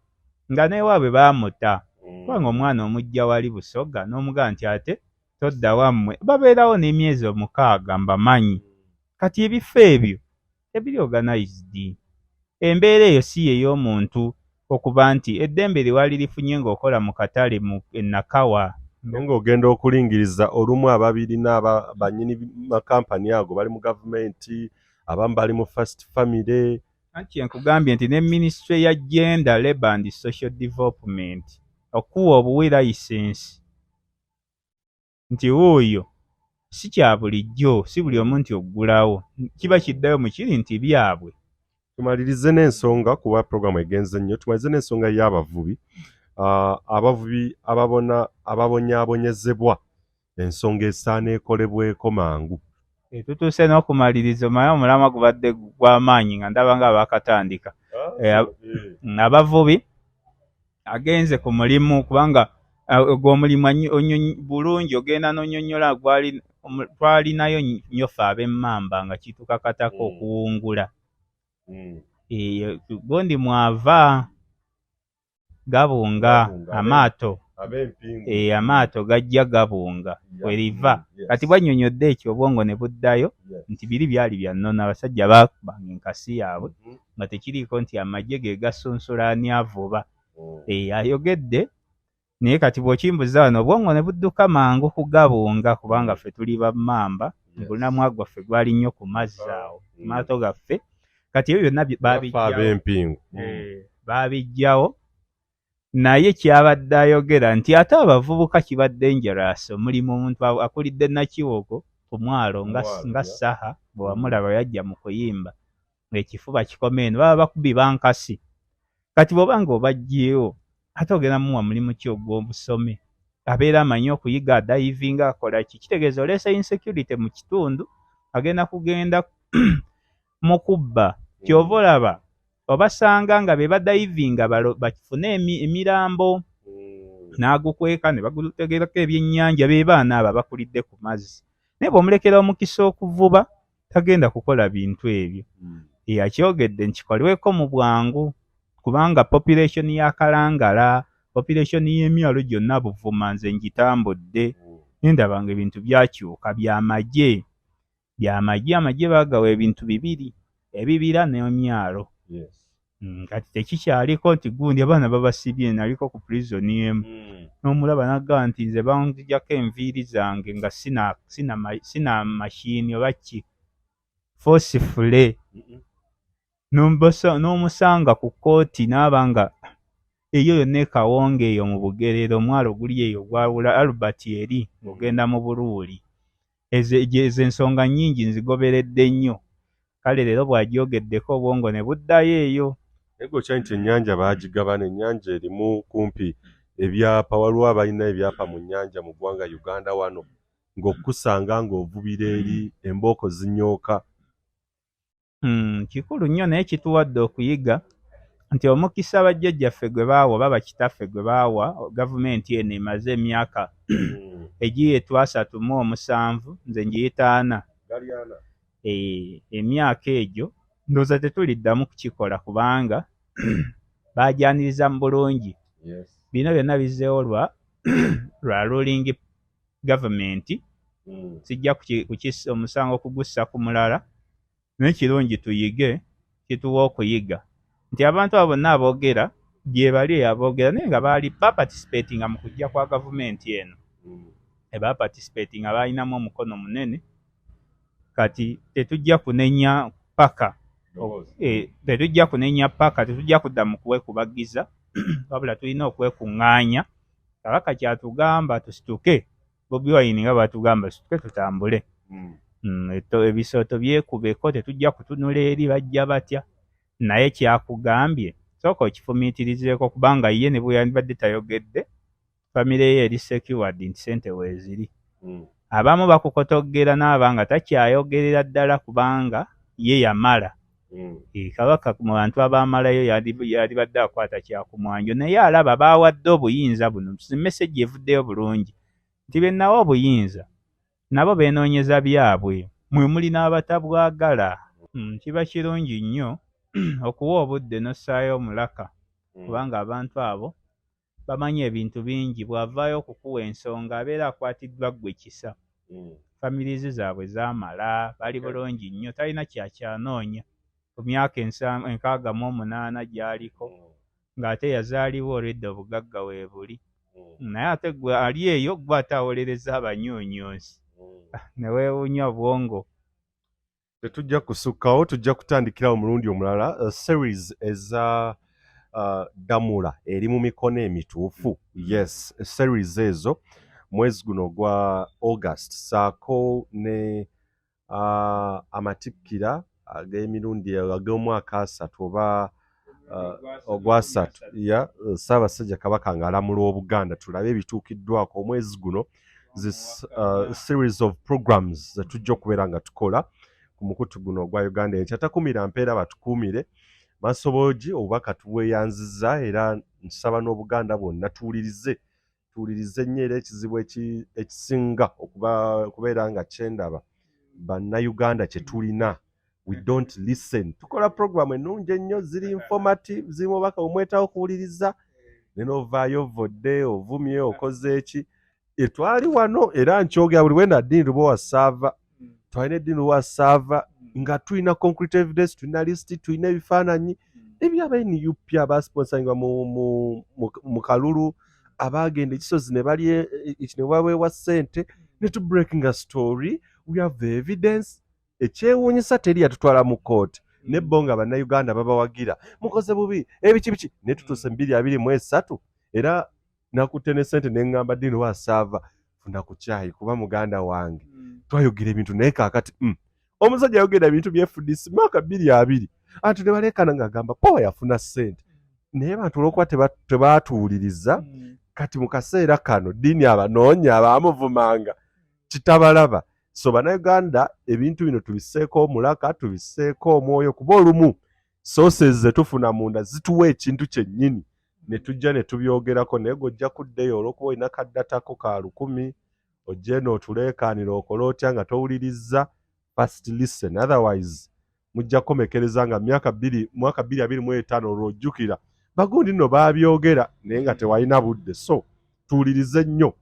nga n'ewaabwe baamuta, kubanga omwana omujja wali Busoga n'omugamba nti ate todda wammwe, babeerawo n'emyezi 6 mbamanyi. Kati ebifo ebyo tebiri organized. Embeera eyo si ye y'omuntu okuba nti eddembe lye wali lifunye ng'okola mu katale mu Nakawa. Naye ng'ogenda okulingiriza olumu ababirina bannyini makampani ago bali mu gavumenti, abamu bali mu first family. Anti nkugambye nti ne minisitule ya Gender, Labour and Social Development okuwa obuwi layisinsi nti wuuyo si kya bulijjo, si buli omu nti oggulawo, kiba kiddayo mu kiri nti byabwe. Tumalirize n'ensonga, kuba programu egenze nnyo, tumalirize n'ensonga y'abavubi. Abavubi ababona ababonyaabonyezebwa, ensonga esaana ekolebweko mangu. Tutuuse n'okumaliriza, omanyi omulamwa gubadde gw'amaanyi nga ndaba nga abaakatandika. Abavubi agenze ku mulimu, kubanga ogwo omulimu bulungi ogenda n'onnyonnyola gwali twalinayo nnyo ffe ab'emmamba nga kitukakatako okuwungula. Gundi mwava gabunga amaato, amaato gajja gabunga weriva. Kati bwannyonnyodde ekyo, obwongo ne buddayo nti biri byali bya nnono, abasajja baakubanga enkasi yaabwe nga tekiriiko nti amagye ge gasunsula ani avuba. Ayogedde naye kati bw'okimbuza wano obwongo ne budduka mangu kugabunga, kubanga ffe tuli bammamba, ogulamwa gwaffe gwali nnyo ku mazzi awo, maato gaffe. Kati ebyo byonna babiggyawo, naye kyabadde ayogera nti ate abavubuka kiba dangerous. Omulimu omuntu akulidde Nakiwogo ku mwalo nga Saha bwe wamulaba yajja mu kuyimba ng'ekifuba kikoma eno, baba bakubi bankasi. Kati bw'oba nga obaggyeewo ate ogenda muwa mulimu ki ogw'obusome? Abeera amanyi okuyiga adivinga, akola ki? Kitegeeza oleese insecurity mu kitundu, agenda kugenda mu kubba. Ky'ova olaba obasanga nga be badivinga bafune emirambo n'agukweka ne bagutegerako ebyennyanja, be baana abo abakulidde ku mazzi. Naye bw'omulekera omukisa okuvuba tagenda kukola bintu ebyo. Yakyogedde nkikolweko mu bwangu, kubanga population ya Kalangala, population y'emyalo gyonna Buvuma nze ngitambudde naye ndaba nga ebintu byakyuka. Byamagye, byamagye, amagye baagawa ebintu bibiri, ebibira n'emyalo. Kati tekikyaliko nti gundi abaana babasibye. Naliko ku prison emu n'omulaba n'agamba nti nze banzijjako enviiri zange nga sina mashini oba ki forcefully, n'omusanga ku kkooti n'aba nga eyo yonna ekawonga eyo mu Bugerere, omwalo guli eyo gwawula Albert eri ng'ogenda mu Buluuli. Ezo ensonga nnyingi nzigoberedde nnyo. Kale leero bw'agyogeddeko obwongo ne buddayo eyo. Naye gwe okyanyi nti ennyanja baagigabana, ennyanja erimu kumpi ebyapa, waliwo abalina ebyapa mu nnyanja mu ggwanga Uganda wano, ng'okusanga ng'ovubira eri embooko zinyooka. Kikulu nnyo, naye kituwadde okuyiga nti omukisa bajjajjaffe gwe baawa oba bakitaffe gwe baawa gavumenti eno emaze emyaka egiyitwa 37, nze ngiyita 40, emyaka egyo ndowooza tetuliddamu kukikola, kubanga baagyaniriza mu bulungi. Bino byonna bizzeewo lwa ruling government. Sijja omusango kugussa ku mulala, naye kirungi tuyige, kituwa okuyiga nti abantu abo bonna aboogera gye bali aboogera naye nga baali baparticipatinga mu kujja kwa gavumenti eno, baparticipatinga, baalinamu omukono munene. Kati tetujja kunenya paka. Tetujja kunenya paka, tetujja kudda mu kuwekubagiza, wabula tulina okwekuŋŋaanya. Kabaka kyatugamba tusituke, Bobi Wine nga bw'atugamba situke tutambule. Ebisooto byekubeko, tetujja kutunula eri bajja batya, naye kyakugambye sooka okifumiitirizeeko, kubanga ye ne bwe yandibadde tayogedde, famire ye eri secured nti ssente weeziri. Abamu bakukotoggera n'aba nga takyayogerera ddala kubanga ye yamala. Kabaka mu bantu abaamalayo yalibadde akwata kyakumwanjo, naye alaba baawadde obuyinza buno. Message evuddeyo bulungi nti be nawa obuyinza nabo beenoonyeza byabwe, mwe muli n'abatabwagala. Kiba kirungi nnyo okuwa obudde n'ossaayo omulaka, kubanga abantu abo bamanyi ebintu bingi. Bw'avaayo okukuwa ensonga abeera akwatiddwa ggwe kisa. Families zaabwe zaamala, bali bulungi nnyo, talina kyakyanoonya ku myaka 68 gy'aliko, ng'ate yazaalibwa olwedde obugagga weebuli. Naye ate gwe ali eyo, gwe ate awolereza abanyuunyunsi, ne weewuunya obwongo. Tetujja kusukkawo, tujja kutandikirawo omulundi omulala series eza Damula eri mu mikono emituufu. Yes, series ezo mwezi guno ogwa August, saako ne amatikkira ag'emirundi ag'omwaka 30 oba ogwasatu ya Ssaabasajja Kabaka ng'alamula Obuganda, tulabe ebituukiddwako omwezi guno. This series of programs zetujja okubeera nga tukola ku mukutu guno ogwa Uganda Enkya. Takumira mpeera, batukuumire masoboogi. Obubaka tubweyanziza, era nsaba n'Obuganda bwonna tuwulirize, tuwulirize nnyo. Era ekizibu ekisinga okubeera nga kyendaba Bannayuganda kye tulina, we don't listen. Tukola program ennungi ennyo, ziri informative, zirimu obubaka bumwetawo okuwuliriza, ne novaayo ovodde, ovumye, okoze eki. Etwali wano era nkyogera buli wenda Ddiini Lubowa Saava, twalina Eddiini Lubowa Saava nga tulina concrete evidence, tulina list, tulina ebifaananyi ebyaba NUP abasponsoringwa mu kalulu, abagenda ekisozi ne bali ne baweebwa ssente, ne tu breaking a story. We have the evidence. Ekyewuunyisa, teri yatutwala mu kooti, ne bo nga Bannayuganda babawagira, mukoze bubi, ebiki biki. Ne tutuuse mu 2023, era nakutte ne ssente ne ŋŋamba Ddiini Wasaava, funa ku kyayi kuba muganda wange twayogera ebintu. Naye kaakati omusajja ayogera ebintu bye FDC mwaka 2020, anti ne baleekana ng'agamba powa yafuna ssente, naye bantu olw'okuba tebaatuwuliriza. Kati mu kaseera kano Ddiini abanoonya abaamuvumanga kitabalaba. So Bannayuganda, ebintu bino tubisseeko omulaka, tubisseeko omwoyo, kuba olumu sources ze tufuna munda zituwa ekintu kyennyini ne tujja ne tubyogerako, naye gweojja kuddeyo olw'okuba olina ka data ko ka 1000, ojje eno otuleekaanira, okola otya nga towulirizza. First listen, otherwise mujja kukomekereza nga myaka bbiri, mwaka 2025 olwo ojjukira bagundi nno baabyogera, naye nga tewalina budde. So tuwulirize nnyo,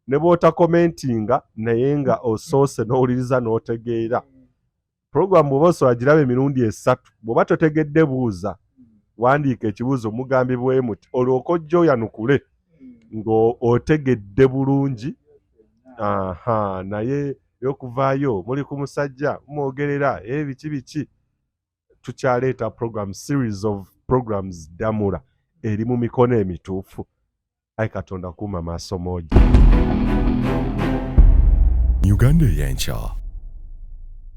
ne bw'otakomentinga, naye nga osoose n'owuliriza n'otegeera program. Bw'oba osobola giraba emirundi esatu, bw'oba totegedde buuza, wandiika ekibuuzo, mugambibwe muti, olwoka ojja oyanukule ng'otegedde bulungi. Aha, naye ey'okuvaayo muli ku musajja mumwogerera ebiki biki. Tukyaleeta program, series of programs, Damula eri mu mikono emituufu. Ayi Katonda, kuuma maaso moogi. Uganda Eyenkya.